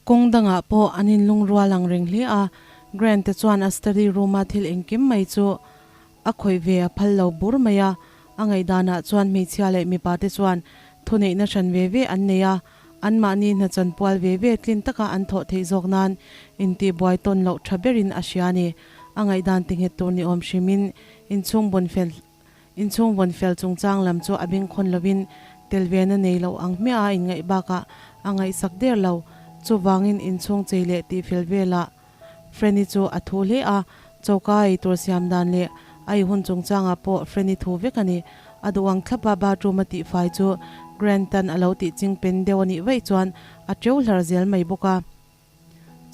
Kawng dangah pawh an inlungrual ang reng hle a, Grant te chuan a study room-a thil engkim mai chu a khawih ve a phal lo bur mai a, a ngaihdanah chuan hmeichhia leh mipa te chuan thuneihna hran ve ve an nei a, anmahni hna chanpual ve ve tlin taka an thawh theih zawk nan intihbuai tawn loh tha berin a hria a ni. A ngaihdan ti nghet tur ni awm hrimin inchhung vawn fel inchhung vawn fel chungchang lam chu a bengkhawn lovin tel vena nei loh ang hmiah a inngaih bakah a ngaihsak der lo. Chuvangin inchhung chei leh tihfel velah Franny chu a thu hle a, choka ei tur siam dan leh a ei hun chungchangah pawh Franny thu vek a ni. A duh ang thlapa bathroom a tihfai chu Grant-a'n a lo tih ching pen deuh a nih vaih chuan a teu hlar zel mai bawk a.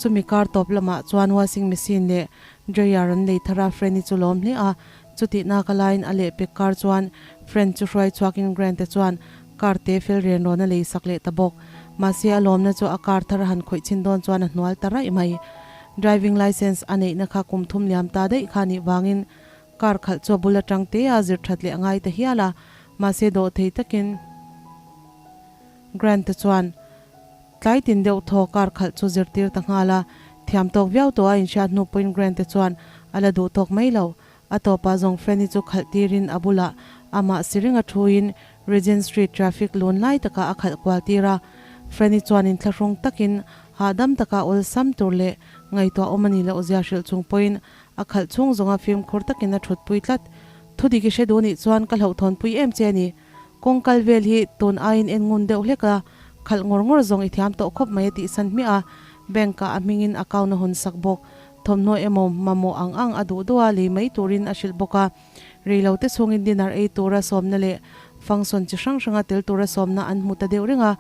Chumi kar tawp lamah chuan washing machine leh dryer an lei thar a, Franny chu lawm hle a. Chutihna ka laiin a lehpek kar chuan Fran chu hruai chhuakin Grant-a chuan car te fel ren rawn a lei sak leh ta bawk. Mahse a lawmna chu a car thar a han khawih chhin dawn chuan a hnual ta raih mai. Driving licence a neihna kha kum thum liam ta daih kha nih vangin car khalh chu a bul atang te a zir that leh a ngai ta hial a. Mahse dawh thei takin Grant-a chuan tlai tin deuh thaw car khalh chu zirtir ta nghal a. Thiam tawk viau tawh a inhriat hnu pawhin Grant-a chuan a la duh tawk mai lo. A tawpah zawng Fanny chu khalh tirin a bulah amah siringa thuin Regent Street traffic lun lai takah a khalh kual tir a. Fanny chuan inthlahrung takin hahdam taka awlsam tur leh ngaihtuah awm a nih loh zia hrilh chung pawhin a khalh chhung zawnga fimkhur takin a thutpui tlat. Thudik i hre duh nih chuan ka hlauhthawnpui em che a ni. Kawng kal vel hi tun aiin en ngun deuh hlek a, khalh ngawr ngawr zawng i thiam tawh khawp mai a tih san hmiah a, bank ah a hmingin account a hawn sak bawk. Thawmhnaw emaw mamawh ang ang a duh duh a lei mai turin a hrilh bawk a. Reilo te chhungin dinner ei tura sawmna leh function chi hrang hranga tel tura sawmna an hmu ta deuh reng a,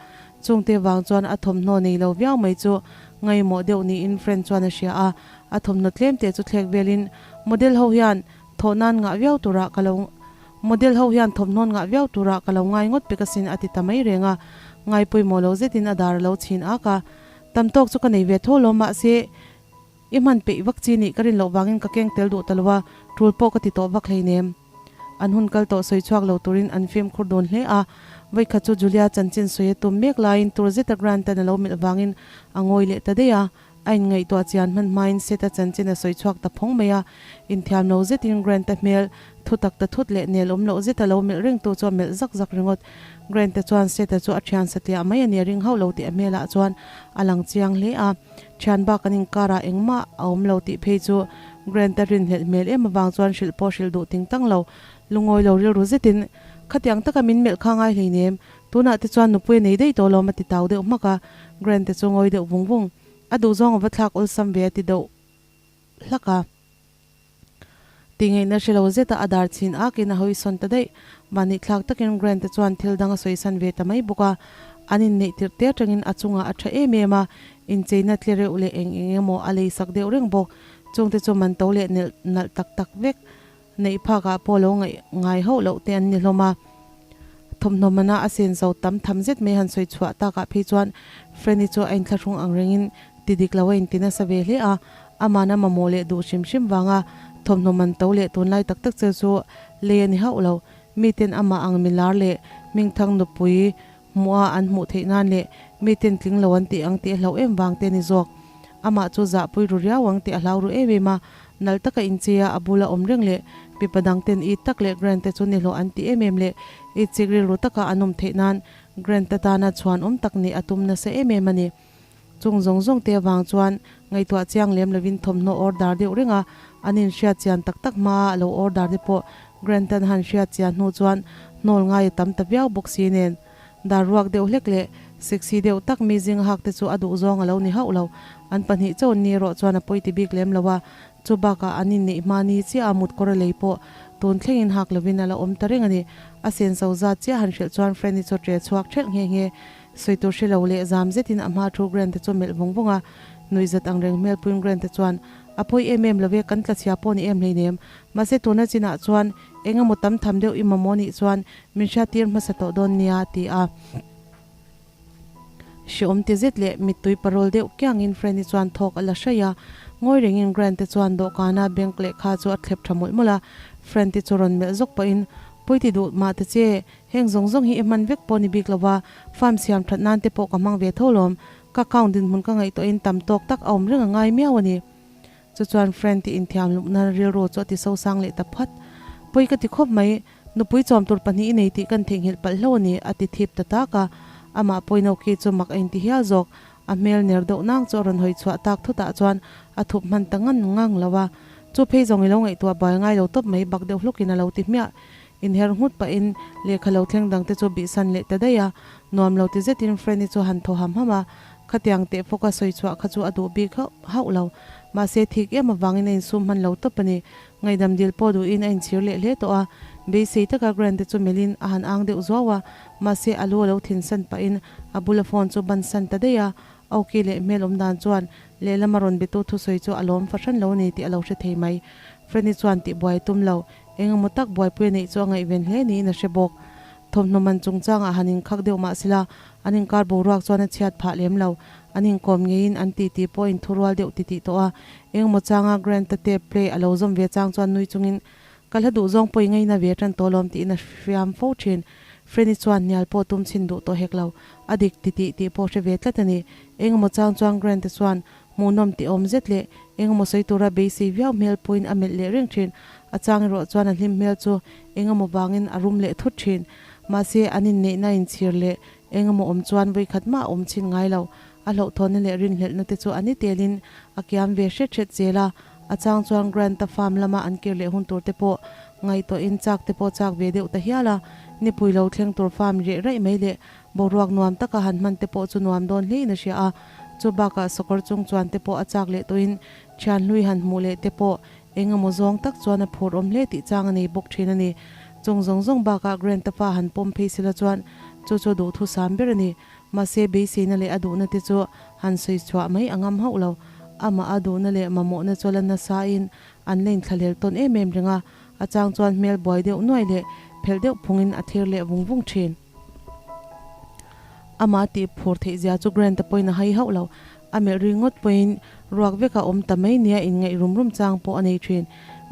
chungte vang chuan a thawmhnaw nei lo viau mai chu ngaimawh deuh niin friend chuan a hria a, a thawmhnaw tlem te chu thlek velin model ho hian thawh nan ngah viau turah ka lo model ho hian thawmhnawn ngah viau turah ka lo ngai ngawt pek asin a ti ta mai reng a, ngai pawimawh lo zetin a dar a lo chhin ak a, tam tawk chu ka nei ve tho lo mahse I hman peih vak chi nih ka rin loh vangin ka keng tel duh ta lo a, tul pawh ka ti tawh vak hleinem. An hun kal tawh sawi chhuak lo turin an fimkhur dun hle a, vawikhat chu Julia chanchin sawi a tum mek laiin tur zeta Grant-a'n a lo melh vangin a ngawi leh ta daih a, a inngaihtuah chian hman hmain Seth-a chanchin a sawi chhuak ta phawng mai a, inthiam lo zetin Grant-a hmel thu tak ta thut leh nel awm loh zeta lo melh rengtu chu a melh zak zak ringawt. Grant-a chuan Seth-a chu a thian satliah mai a ni a ring hauh lo tih a hmelah chuan a lang chiang hle a. Thian bak an inkarah engmah a awm lo tih phei chu Grant-a rinhlelh hmel em avang chuan hrilh pawh hrilh duh ting tang lo. Lungawi lo rilru zetin, Khatiang taka min melh kha ngai hleinem, tunah te chuan nupui a nei daih tawh lawm a ti tau deuh hmak a. Grant-a chu ngawi deuh vung vung. A duhzawng a va thlak awlsam ve a ti deuh hlak a. Tingeihna hre lo zeta a dar chhin akin a hawi sawn ta daih. Mahni thlak takin Grant-a chuan thil dang a sawi san ve ta mai bawk a. An inneih tirh te atangin a chungah a tha em em a, incheina tle reuh leh eng eng emaw a lei sak deuh reng bawk. Chungte chu man to leh nelh nalh tak tak vek neih phakah pawh lo ngaih ngai hauh loh te an ni hlawm a. Thawmhnaw mana a sen zo tam tham zet mai han sawi chhuah takah phei chuan Franny chu a inthlahrung ang rengin ti dik lo a inti nasa ve hle a. Amana mamawh leh duh hrim hrim vanga thawmhnaw man to leh tunlai tak tak che chu lei a ni hauh lo. Miten amah ang milar leh hmingthang nupui hmuha an hmuh theih nan leh miten tling lo an tih ang tih a hlauh em vang te a ni zawk. Amah chu zahpui ru riau ang tih a hlau ru em em a, nalh taka incheia a bula awm reng leh mipa dang ten it tak leh Grant te chu nihlawh an ti em em leh it chik rilru taka an awm theih nan Grant atana chhuan awm tak nih a tum nasa em em a ni. Chung zawng zawng te avang chuan ngaihtuah chiang lem lovin thawmhnaw order deuh reng a, an inhriat chian tak tak hma a lo order te pawh Grant-a'n han hriat chian hnu chuan hnawl ngai a tam ta viau bawk si nen. Dar ruak deuh hlek leh sexy deuh tak mi zing hak te chu a duh zawng a lo ni hauh lo. An pahnih chaw ni erawh chuan a pawi ti bik lem lo a, chu bakah an inneih hma ni chiah a mutkawr a lei pawh tun thlengin hak lovin a la awm ta reng a ni. A senso zat chiah han hrilh chuan Franny chu ṭe chhuak ṭhelh nghe nghe. Sawi tur hre lo leh zam zetin a hma thu Grant-a chu melh vung vung a, nuihzat ang reng hmel puiin Grant-a chuan, A pawi em em lo e, kan tlachhia pawh ni em hleinem. Mahse tuna chinah chuan eng emaw tam tham deuh i mamawh nih chuan min hriattir hmasa tawh dawn nia, a ti a. Hreawm ti zet leh mittui parawl deuh kiangin Franny chuan thawk a la hraih a. Ngawi rengin Grant-a chuan dawhkana bank lehkha chu a thlep tha mawlh mawlh a. Franny chu rawn melh zawk pahin, Pawi ti duh mah ta che, Heng zawng zawng hi i hman vek pawh ni bik lo a, farm siam that nan te pawh ka hmang ve tho lawm. Ka account dinhmun ka ngaihtuahin tam tawk tak a awm reng a ngai miau a ni. Chu chuan friend tih inthiam luhna rilru chu a ti sosang leh ta phat. Pawi ka ti khawp mai, nupui chawm tur pahnih i nei tih kan theihnghilh palh hlo a ni, a ti thip ta tak a. Amah pawino khi chu mak a inti hial zawk. A hmel ner deuh nang chu a rawn hawi chhuah tak thutah chuan a thup hman ta ngan ngang lo a. Chu phei zawng i lo ngaihtuah buai ngai lo tawp mai bak deuh hlukin a lo ti hmiah. Inher nghut pahin lehkha lo thleng dangte chu bihsan leh ta daih a. Nuam lo ti zetin Franny chu han thaw ham ham a. Khatiang teh fawka sawi chhuah kha chu a duh bik hauh hauh lo. Mahse thik em avangin a insum hman lo tawp a ni. Ngaihdam dil pawh duhin a inchhir leh hle tawh a. Beisei taka Grant te chu melhin a han ang deuh zuau a. Mahse a lu a lo thinsan pahin a bula phone chu bansan ta daih a. Awki leh hmel awm dan chuan lehlam a rawn betu thusawi chu a lawm fahran lo a ni tih a lo hre thei mai. Franny chuan tihbuai a tum lo. Engemaw tak buaipui a neih chu a ngaihven hle niin a hre bawk. Thawmhnaw man chungchangah han inkhak deuh mah sela, an inkar boruak chuan a chhiat phah lem lo. An inkawm ngeiin an titi pawh a inthurual deuh titih tawh a. Engemaw changa Grant-a tape play a lo zawm ve chang chuan nui chungin, Ka hla duh zawng pawh i ngaina ve tan tawh lawm tiin a hriam fo thin. Franny chuan hnial pawh tum chhin duh tawh hek lo. A dik titih tih pawh hre ve tlat a ni. Engemaw chang chuan Grant-a chuan Hmuhnawm tih awm zet leh engemaw sawi tura beisei viau hmel pawhin a melh leh reng thin. A chang erawh chuan a hlim hmel chu engemaw vangin a rum leh thut thin. Mahse, an inneihna inchhir leh engemaw awm chuan vawikhat mah a awm chhin ngai lo. A hlauhthawnna leh rinhlelhna te chu a ni telin a kiam ve hret hret zel a. A chang chuan Grant-a farm lama an kir leh hun tur te pawh ngaihtuahin chak te pawh chak ve deuh ta hial a. Nipui lo thleng tur farm reh raih mai leh Boruak nuam taka han hman te pawh chu nuam dawn hlein a hria a, chu bakah sakawr chung chuan te pawh a chak leh tawhin thian hlui han hmuh leh te pawh eng emaw zawng tak chuan a phur awm hle tih chang a nei bawk thin a ni. Chung zawng zawng bakah Grant-a fa han pawm phei sela chuan chu chu duhthusam ber a ni. Mahse beiseina leh a duhna te chu han sawi chhuah mai a ngam hauh lo. Amah a duhna leh mamawhna chu la nasain an la inthlahlel tawn em em reng a, a chang chuan hmel buai deuh nuai leh phelh deuh phungin a thlir leh vung vung thin. Amah tih phur theih zia chu Grant-a pawhin a hai hauh lo. A melh ri ngawt pawhin ruak veka awm ta mai nia inngaih rum rum chang pawh a nei thin.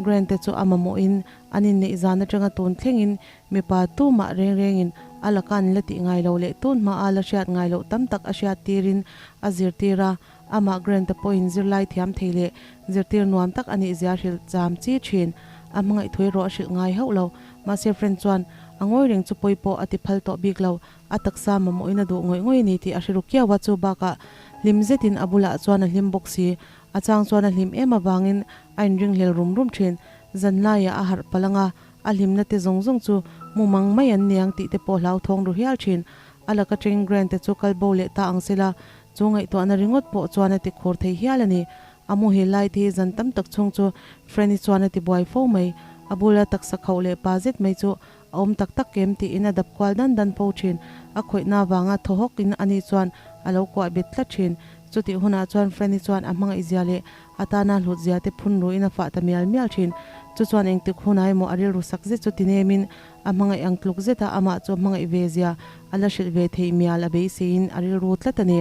Grant-a chu a mamawhin an inneih zan atanga tun thlengin mipa tumah reng rengin a laka an la tih ngai loh leh tun hmaa la hriat ngai loh tam tak a hriat tirin a zirtir a. Amah Grant-a pawhin zirlai thiam thei leh zirtir nuam tak a nih zia hrilh cham chi thin. A hmangaih thui erawh a hrilh ngai hauh lo. Mahse Friend chuan a ngawi reng chu pawi pawh a ti phal tawh bik lo. A taksa mamawhin a duh ngawih ngawih a ni tih a hre ru kiau a, chu bakah hlim zetin a bulah chuan a hlim bawk si. A chang chuan a hlim em avangin a inringhlel rum rum thin. Zanlaiah a harh palh anga a hlimna te zawng zawng chu mumang mai an niang tih te pawh hlauthawng ru hial thin. A laka teng Grant te chu kal bo leh ta ang sela, chu ngaihtuahna ringawt pawh chuan a ti khur thei hial a ni. A muhil lai te hi zan tam tak chhung chu Franny chuan a ti buai fo mai. A bula taksa khauh leh pa zet mai chu a awm tak tak em tiin a dap kual dan dan fo thin. A khawihna avanga thaw hawk in ani chuan a lo kuah bet tlat thin. Chutih hunah chuan Franny chuan a hmangaih zia leh a tana hlut zia te phun ruin a fah ta mial mial thin. Chu chuan engtik hunah emaw a rilru sak zet chu ti nemin a hmangaih ang tluk zeta amah chu a hmangaih ve zia a la hrilh ve theih mial a beiseiin a rilru tlat a ni.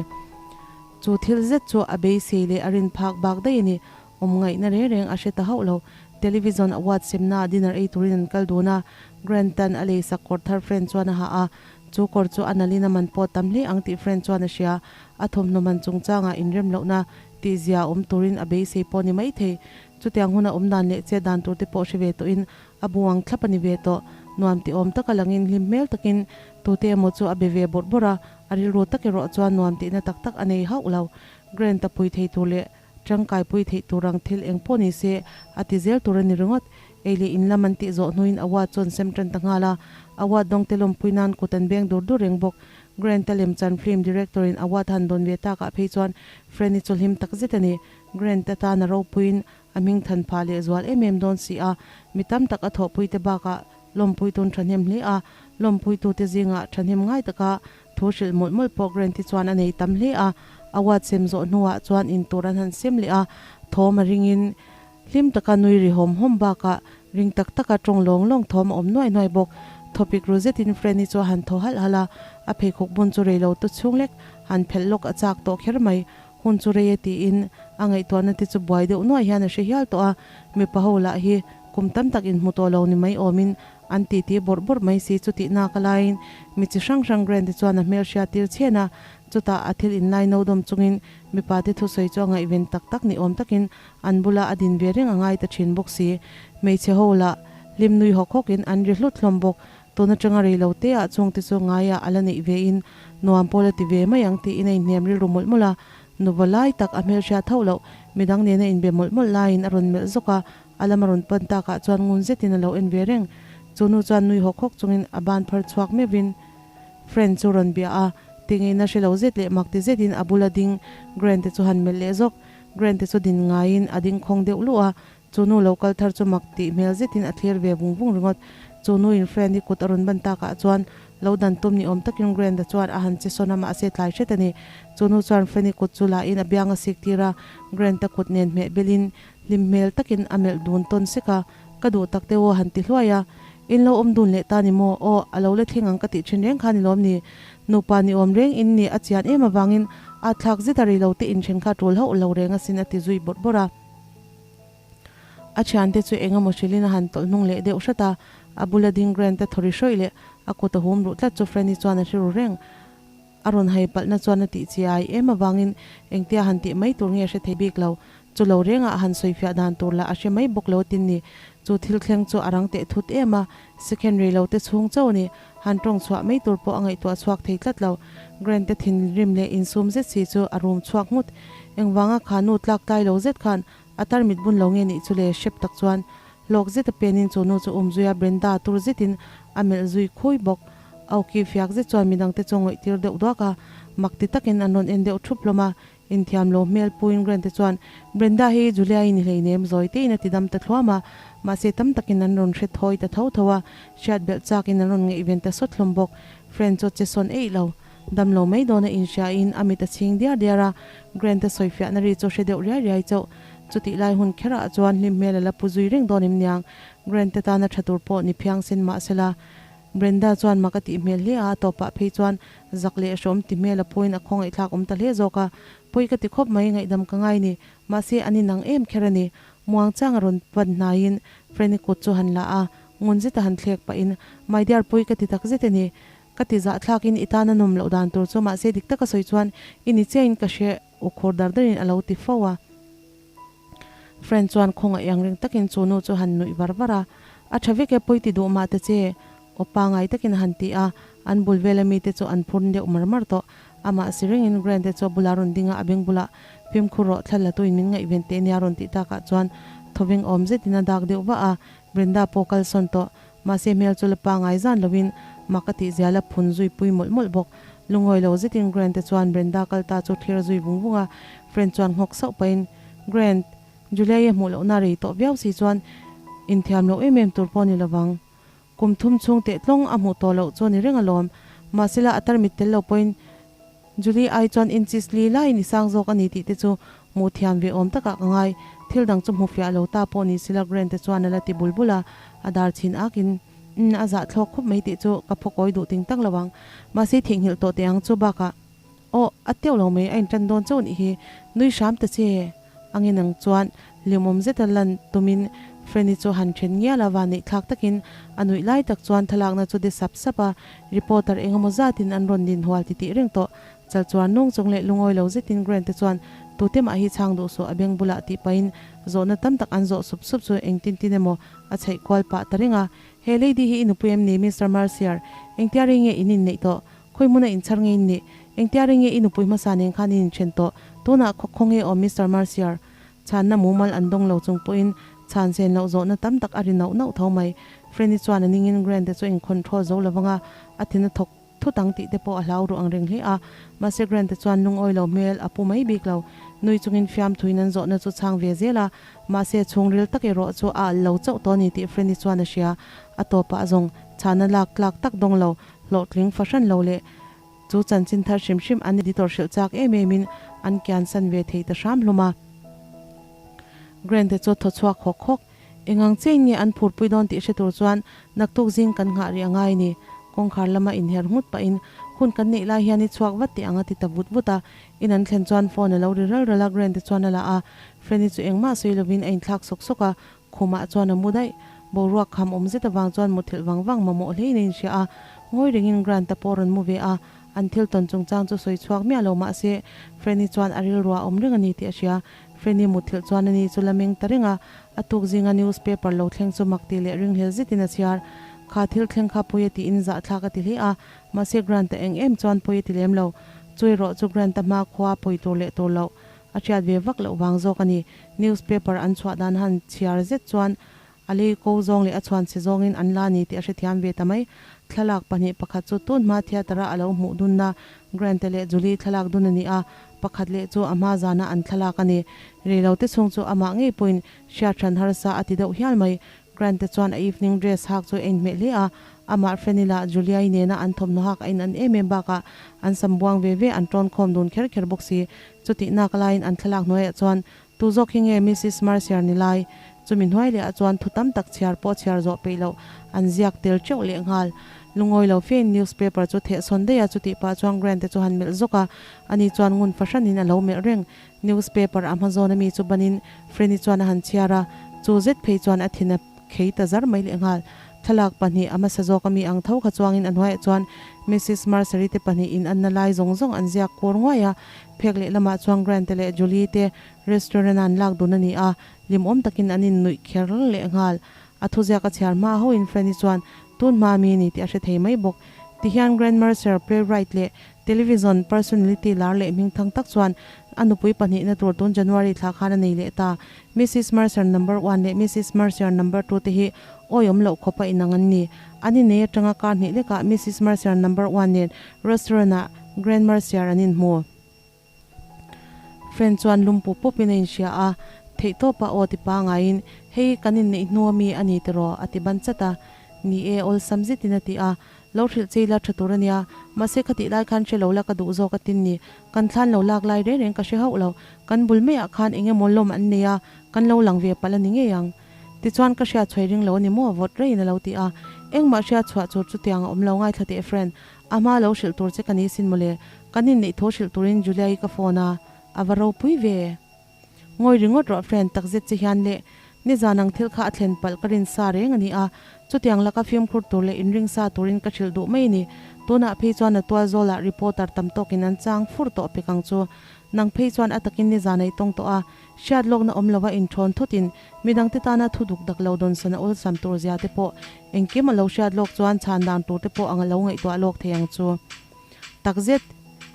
Chu thil zet chu a beisei leh a rin phak bak daih a ni. Awm ngaihna reng reng a hre ta hauh lo. Television award semnaah dinner ei turin an kal dun a, Grant-a'n a leisak kawr thar friend chuan a ha a. Chu kawr chu a nalin a man pawh tam hle ang tih friend chuan a hria. A thawmhnaw man chungchangah inrem lohna tihzia awm turin a beisei pawh a ni maithei. Chutiang huna awm dan leh chet dan tur te pawh hre ve tawhin a buang thlap a ni ve tawh. Nuam ti awm taka langin hlim hmel takin tute emaw chu a be ve bawrh bawrh a. A rilru tak erawh chuan nuam tihna tak tak a nei hauh lo. Grant-a pui thei tur leh tangkai pui theih tur ang thil eng pawh ni se a ti zel tur a ni ringawt. Ei leh in lam an tih zawh hnuin award chu an sem tan ta nghal a. Award dawngte lawmpui nan kut an beng dur dur reng bawk. Grant-a lemchan film director-in award han dawn ve takah phei chuan Franny chu hlim tak zet a ni. Grant-a tan a ropuiin a hming than phah leh zual em em dawn si a. Mi tam tak a thawhpuite bakah Lawmpuitun thahnem hle a, lawmpuitute zingah thahnem ngai taka thu hrilh mawlh mawlh pawh Grant hi chuan a nei tam hle a. Award sem zawh hnuah chuan in tur an han sem leh a, thawm a ringin hlim taka nui ri hawm hawm bakah ring tak taka tawng lawng lawng thawm a awm nuai nuai bawk. Thawpik ru zetin Franny chu a han thaw halh halh a, a pheikhawk bun chu reilo tu chhung lek han phelh lawk a chak tawh kher mai. Hun chu rei a tiin a ngaihtuahna te chu buai deuh nuai hian a hre hial tawh a, mipa ho lah hi kum tam tak inhmu tawh lo ni mai awmin An titi bawrh bawrh mai si chu tih nak a laiin mi chi hrang hrang Grant te chuan a hmel hriat tir chhen a, chutah a thil inlai no dawm chungin mipa te thusawi chu a ngaihven tak tak ni awm takin an bula a din ve reng a ngai ta thin bawk si. Hmeichhe ho lah hlim nui hawk hawkin an ri hlut hlawm bawk. Tun atanga rei lo te ah chung te chu ngaiah a la neih ve in nuam pawl a ti ve mai ang tiin a inhnem rilru mawlh mawlh a, nuva lai tak a hmelhriat hauh loh midang nena inbe mawlh mawlh laiin a rawn melh zawk a, A lam a rawn pan takah chuan ngun zetin a lo en ve reng. Chu nu chuan nui hawk hawk chungin a ban phar chhuak meuhin Friend chu rawn bia a, tingeina hre lo zet leh mak ti zetin a bula ding Grant te chu han melh leh zawk. Grant te chu din ngaiin a ding khawng deuh luh a, chu nu lo kal thar chu mak tih hmel zetin a thlir ve vung vung ringawt. Chu nuin Friend i kut a rawn ban takah chuan lo dan tum ni awm takin Grant a chuan a han che sawn a, mahse tlai hret a ni. Chu nu chuan Friend i kut chu lahin a biang a sik tir a, Grant a kut nen hmeh belin Hlim hmel takin a melh dun tawn sek a, ka duh tak te aw han ti hluai a. In lo awm dun leh ta ni maw? Aw, a lo la thleng ang ka tih thin reng kha ni lawm ni? Nupa ni awm reng in ni a chian em avangin a thlak zet a rei lo te inthen kha tul hauh lo reng asin a ti zui bawrh bawrh a. A thiante chu eng emaw hrilhin a han tawlh hnung leh deuh hrat a, a bula ding Grant-a thawri hrawih leh a kut a hum ruh tlat chu Franny chuan a hre ru reng. A rawn hai palhna chuan a tih chi ai em avangin engtia han tih mai tur nge a hre thei bik lo. Chu lo rengah a han sawifiah dan tur lah a hre mai bawk lo tin ni. Chu thil thleng chu a rang teh thut em a, second rei lo te chhung chauh a ni. Han tawng chhuah mai tur pawh a ngaihtuah chhuak thei tlat lo. Grant te thinrim leh insum zet si chu a rum chhuak nghut. Engvanga kha nu tlak tlai lo zet khan a tarmit bun lo nge nih chu le hrep tak chuan hlawk zet a penin chu nu chu um zui a, Brenda tur zetin a melh zui khui bawk. Auki fiak zet chuan midangte chu ngawih tir deuh duak a, mak ti takin an rawn en deuh thup hlawm a, inthiam lo hmel puin Grant te chuan Brenda hi Julia-i ni hleinem zawi tein a ti dam ta thluam a, mahse tam takin an rawn hre thawi ta tho tho a, hriat belh chakin an rawn ngaihven ta sawt hlawm bawk. Friend chu che sawn eih lo, dam lo mai dawna inhriain a mit a chhing diar diar a, Grant-a sawifiahna ri chu hre deuh riai riai chauh. Chutih lai hun kherah chuan hlim hmel a la pu zui reng dawn em niang, Grant-a tana tha tur pawh ni phiang sin mahsela, Brenda chuan mak a tih hmel hle a, a tawpah phei chuan zak leh hrawm ti hmel a pawhin a khawngaihthlak awm ta hle zawk a. Pawi ka ti khawp mai, ngaihdam ka ngai ni. Mahse, an inang em kher a ni. Muang chang a rawn pan hnaiin Franny kut chu han la a, ngun zeta han thlek pahin, My dear, pawi ka ti tak zet a ni. Ka ti zahthlakin i tan a nawm loh dan tur chu mahse dik taka sawi chuan i ni chiahin ka hre ukhur dar darin a lo ti fo a. Friend chuan khawngaih ang reng takin chu nu chu han nuih var var a, A tha vek e, pawi ti duh mah ta che, aw pangai takin a han ti a, an bul vela mite chu an phur deuh mar mar tawh. Amah si rengin Grant te chu a bula rawn ding a, a beng bulah fimkhur rawh thla la tuin min ngaihven teh nia rawn tih takah chuan thawveng awm zetin a dak deuh vah a, Brenda pawh kalsawn tawh. Mahse hmel chu la pangai zan lovin mak a tih zia la phun zui pui mawlh mawlh bawk. Lungawi lo zetin Grant te chuan Brenda kal ta chu thlir zui vung vung a, Friend chuan nghawk sauh pahin, Grant, Julia-i a hmuh lohna rei tawh viau si chuan inthiam loh em em tur pawh a ni lovang. Kum thum chhung teh tlawng a hmuh tawh loh chu a ni reng alawm. Mahsela a tarmit tel lo pawhin Julie ai chuan inches li laiin i sang zawk a ni tih te chu hmuh thiam ve awm takah ka ngai. Thil dang chu hmu fiah lo ta pawh ni sila Grant te chuan a la ti bul bul a, a dar chhin akin, Umm, a zah thlawk khawp mai tih chu ka phawkawi duh ting tak lo ang. Mahse theihnghilh tawh teh ang chu bakah Aw, a teuh lo mai, a intan dawn chauh nih hi. Nui hram ta che. Angin ang chuan hlimawm zeta lan tumin Franny chu han then ngial a, vanneih thlak takin a nuih lai tak chuan thlalakna chu de sap sap a, reporter eng emaw zatin an rawn din hual titih reng tawh. Chal chuan nung chung leh lungawi lo zetin Grant te chuan tute mah hi chhang duh suh a beng bulah tih pahin zawhna tam tak an zawh sup sup chu engtin tin emaw a chheih kual pah ta reng a. He lady hi i nupui em ni Mister Mercier? Engtia rei nge in inneih tawh? Khawi hmuna inchhar nge in nih? Engtia rei nge i nupui hmasa nen khan in inthen tawh? Tunah khaw khaw nge aw Mister Mercier? Chhanna mumal an dawng lo chung pawhin chhan sen loh zawhna tam tak a ri nauh nauh tho mai. Franny chuan a ningin Grant te chu in control zo lo vanga a thin a thawk thut ang tih te pawh a hlau ruh ang reng hle a. Mahse Grant te chuan lungawi lo hmel a pu mai bik lo. Nui chungin fiamthuin an zawhna chu chhang ve zel a. Mahse chhungril tak erawh chu a alh lo chauh tawh a ni tih Franny chuan a hria. A tawpah zawng chhanna lak tlak tak dawng lo Hlawhtling fahran lo leh chu chanchin thar hrim hrim an editor hrilh chak em em in an kian san ve thei ta hram hlawm a. Grant te chu thaw chhuak hawk hawk. Engang chiain nge an phurpui dawn tih hre tur chuan naktuk zing kan nghah rih a ngai ni. Kawngkhar lama inher nghut pahin hun kan neih lai hian i chhuak vat teh ang a ti ta vut vut a. In an thlen chuan phone a lo ri ral ral a, Grant te chuan a la a. Franny chu engmah sawi lovin a inthlak sawk sawk a, khumah chuan a mu daih. Boruak kham awm zet avang chuan muthilh vang vang mamawh hlein a inhria a, ngawi rengin Grant-a pawh rawn mu ve a, an thil tawn chungchang chu sawi chhuak miah lo mah se Franny chuan a rilru a awm reng a ni tih a hria. Franny muthilh chuan ani chu la meng ta reng a, a tuk zinga newspaper lo thleng chu mak tih leh ringhlel zetin a chhiar. Kha thil thleng kha pawi a tiin zahthlak a ti hle a, mahse Grant-a eng em chuan pawi a ti lem lo. Chu erawh chu Grant-a hma khua pawi tur leh tur loh a hriat ve vak loh vang zawk a ni. Newspaper an chhuah dan han chhiar zet chuan a lei ko zawng leh a chhuan chhe zawngin an la ni tih a hrethiam ve ta mai. Thlalak pahnih pakhat chu tun hma theatre-a a lo hmuh dunna Grant-a leh Julie thlalak dun a ni a, pakhat leh chu a hma zana an thlalak a ni. Reilote chhung chu amah ngei pawhin hriat hran harsa a ti deuh hial mai. Grant-a chuan a evening dress hak chu a inhmeh hle a, amah Franny lah Julia-i nena an thawmhnaw hak a in an em em bakah an sam buang ve ve an tawn khawm dun kher kher bawk si. Chutih nak laiin an thlalak hnuaiah chuan Tu zawk hi nge Missis Mercier ni lai? Chumi hnuai leh ah chuan thu tam tak chhiar pawh chhiar zawh peih loh an ziak tel teuh leh nghal. Lungawi lo fein newspaper chu theh sawn daih a, chutih pah chuan Grant te chu han melh zawk a, ani chuan ngun fahranin a lo melh reng. Newspaper a hma zawn ami chu banin Franny chuan a han chhiar a, chu zet phei chuan a thin a khei ta zar mai leh nghal. Thlalak pahnih a hmasa zawk ami ang tho kha chuangin a hnuaiah chuan Missis Mercer-i te pahnih in anna lai zawng zawng an ziak kur nguai a, Phek lehlamah chuan Grant te leh Julie te restaurant a an lak dun a ni a, hlimawm takin an innuih kher lehnghal. A thuziak a chhiar hma hoin Franny chuan tun hma mi a ni tih a hre thei mai bawk. Tihian Grant Mercer, playwright leh television personality lar leh hmingthang tak chuan a nupui pahnihna tur tun January thla khan a nei leh ta. Missis Mercer number one leh Missis Mercier number two te hi awiawm loh khawpa inang an ni. An innei atanga kar hnih lekah Missis Mercier number one nen restaurant ah Grand Mercier an inhmu. Friend chuan lum pup pupin a inhria a, theihtawpa aw ti pangaiin, Hei, kan inneih hnu ami a ni tiraw? a ti ban chat a. Ni e, awlsam zetin a ti a. Lo hrilh che ila tha tur a nia. Mahse khatih lai khan hre lo la ka duh zawk a tin ni. Kan thlan lo lak lai reng reng ka hre hauh lo. Kan bul maiah khan eng emaw lawm an nei a, kan lo lang ve palh a ni ngei ang. Tichuan ka hriat chhuai ring lo a ni maw? Vawt reiin a lo ti a. Engmah hriat chhuah chur chutiang a awm lo ngaithla teh friend. A hma lo hrilh tur che ka ni sin mawle. Kan inneih tho hrilh turin Julia-i ka phone a, a va ropui ve. Ngawi ringawt rawh friend takzet che hian le. Nizan ang thil kha a thlen palh ka rin sa reng a ni a, chutiang laka fimkhur tur leh inring sa turin ka hrilh duh mai a ni. Tunah phei chuan a tual zawlah reporter tam tawkin an chang fur tawh pek ang chu. Nang phei chuan a takin nizan a i tawng tawh a, hriat lawkna awm lova inthawn thutin midangte tana thu duk dak lo dawnsan a awlsam tur zia te pawh engkim a lo hriat lawk chuan chhan dan tur te pawh ang a lo ngaihtuah lawk thei ang chu. Takzet,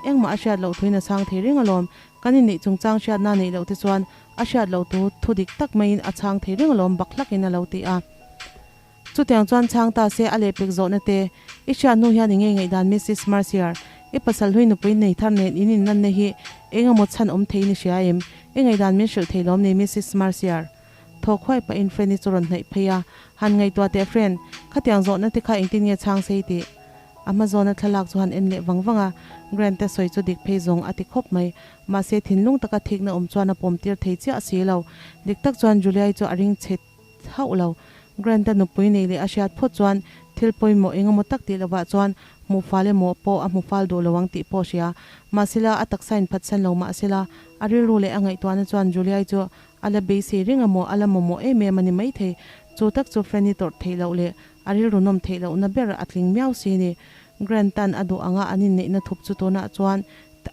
engmah a hriat loh thuin a chhang thei reng alawm. Kan inneih chungchang hriatna neih loh te chuan a hriat loh thu thu dik tak maiin a chhang thei reng alawm bak hlakin a lo ti a. Chutiang chuan chhang ta se a lehpek zawhna te, I hriat hnu hian i ngei ngaihdan Missis Mercier, i pasal hlui nupui nei thar nen in innanna hi eng emaw chhan awm theiin i hria em? I ngaihdan min hrilh thei lawm ni Missis Mercier? Thawk huai pahin Fren-i chu rawn hnaih phei a, Han ngaihtuah teh Fren, khatiang zawhna te kha engtin nge chhang sei tih? A hma zawna thlalak chu han en leh vang vang a, Grant-a sawi chu dik phei zawng a ti khawp mai. Mahse thinlung taka thikna awm chuan a pawm tir thei chiah si lo. Dik tak chuan Julia-i chu a ring chhe hauh lo. Grant-a nupui nei leh a hriat phawt chuan thil pawimawh eng emaw tak tih lovah chuan hmuh fal emaw pawh a hmu fal duh lo ang tih pawh a hria. Mahsela a taksa inphatsan lo mahsela a rilru leh a ngaihtuahna chuan Julia-i chu A la beisei reng a maw, a la mamawh em em a ni maithei. Chu tak chu Franny tawrh theih loh leh a rilru nawm theih lohna ber a tling miau si ni. Grant-a'n a duh anga an inneihna thup chu tunah chuan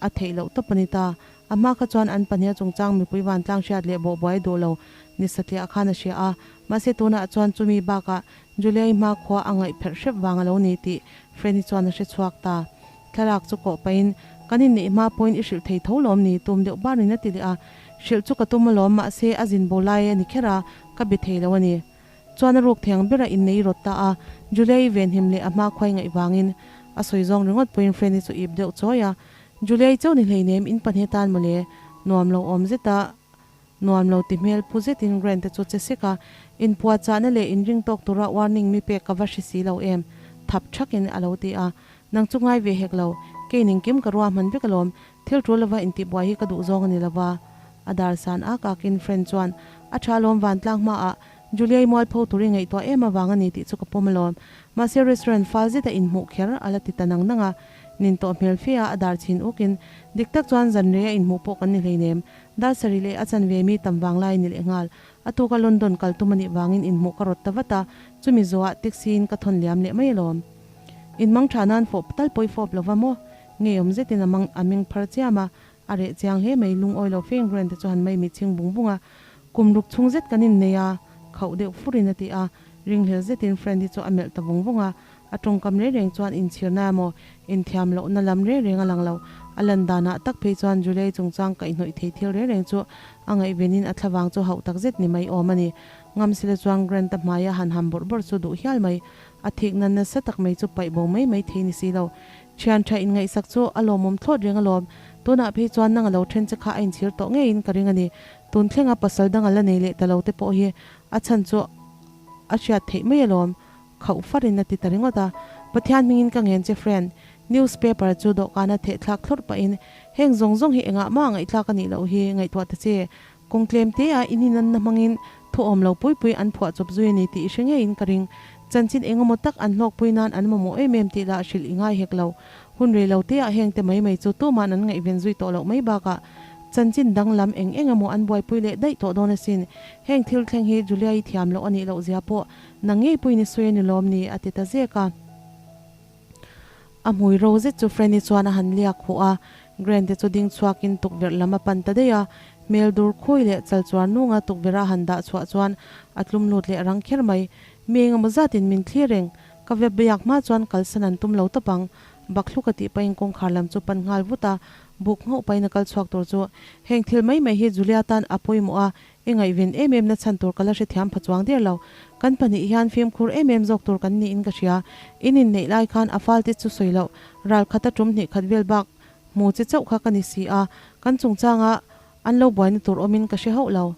a theih loh tawp a ni ta. A hma kha chuan an pahniha chungchang mipui vantlang hriat leh bawhbuai duh lo ni satliah khan a hria a. Mahse tunah chuan chumi bakah Julia-i hma khua a ngaih pherh hrep vang a lo ni tih Franny chuan a hre chhuak ta. Thlalak chu kawh pahin, Kan inneih hma pawhin i hrilh thei tho lawm ni? Tum deuh barin a ti leh a. Hrilh chu ka tum alawm, mahse a zin bo lai a ni kher a, ka be thei lo a ni. Chuan a ruk thiang bera innei rawt ta a, Julia-i venhim leh a hma khuai ngaih vangin a sawi zawng ringawt pawhin Franny chu ip deuh chawi a. Julia-i chauh ni hleinem, in pahnih atan mawle, nuam lo awm zet a. Nuam lo ti hmel pu zetin Grant-a chu che sek a, inpuahchahna leh inring tawk tura warning mi pek ka va hre si lo em? Thap thakin a lo ti a. Nang chu ngai ve hek lo, kei ningkim ka ruahman vek alawm, thil tul lova intihbuai hi ka duh zawng a ni lova. A dar san ak akin Friend chuan, A tha alawm vantlang hmaah Julia-i mualpho tur i ngaihtuah em avang a ni tih chu ka pawm alawm. Mahse restaurant fal zeta inhmuh kher a la ti ta nang nang a. Nin tawh hmel fe a a dar chhin ukin, Dik tak chuan zan rei a inhmuh pawh kan ni hleinem. Dar sarih leh a chanve mi tam vang lai ni leh nghal. A tuka London kal tum a nih vangin inhmuh ka rawt ta vat a, chumi zawhah taxi in ka thawn liam leh mai alawm. In mang tha nan fawp tal pawh i fawp lova maw? Ngeiawm zetin a mang a meng phar chiam a, a reh chiang hle mai lungawi lo feng Grant te chu han mai mit chhing bung bung a, kum ruk chhung zet kan innei a, khauh deuh furin a ti a, ringhlel zetin Friend hi chu a melh ta vung vung a, A tawngkam reng reng chuan inchhirna emaw, inthiam lohna lam reng reng a lang lo. A lan danah tak phei chuan Julie chungchang kaihhnawih thei thil reng reng chu a ngaihvenin a thlavang chu hauh tak zet ni mai awm a ni. Ngamsile chuan Grant-a hmaia han ham bawrh bawrh chu duh hial mai. A thikna nasa tak mai chu paih bo mai mai thei ni si lo. Thian tha inngaihsak chu a lawmawm thlawt reng alawm. Tunah phei chuan nang a lo then che kha a inchhir tawh ngeiin ka ring a ni. Tun thlenga pasal dang a la nei leh ta lo te pawh hi a chhan chu a hriat theih mai alawm. Khauh farin a ti ta ringawt a, Pathian hmingin ka ngen che friend, news paper chu dawhkana theh thlak thlawrh pahin, heng zawng zawng hi engah mah ngaihthlak a nih loh hi ngaihtuah ta che, kawng tlem te ah in inanna hmangin thu awm lo pui pui an phuah chawp zui a ni tih i hre ngeiin ka ring, chanchin engemaw tak an hlawkpui nan an mamawh em em tih lah hrilh i ngai hek lo, hun rei lo te ah heng te mai mai chu tuman an ngaihven zui tawh loh mai bakah chanchin dang lam eng eng emaw an buaipui leh daih tawh dawn asin, heng thil thleng hi Julia-i thiam loh a nih loh zia pawh Nang ngei pawhin i sawi a ni lawm ni? a ti ta zek a. A hmui ro zet chu Franny chuan a han liak huh a, Grant te chu ding chhuakin tukverh lam a pan ta daih a. Hmel dur khawi leh chal chuar nunga tukverh a han dah chhuah chuan a tlum lut leh rang kher mai. Mi engemaw zatin min thlir reng, ka vep biak hma chuan kalsan an tum lo tawp ang. Bakhluka tih pahin kawngkhar lam chu pan nghal vut a, buk nghauh pahin a kal chhuak tur chu heng thil mai mai hi Julia tan a pawimawh a, I ngaihven em em na chhan tur ka la hrethiam pha chuang der lo. Kan pahnih hian fimkhur em em zawk tur kan niin ka hria. In inneih lai khan a fal te chu sawi loh, ral khat a tum hnih khat vel bak hmu che chauh kha ka ni si a, kan chungchanga an lo buaina tur awmin ka hre hauh lo.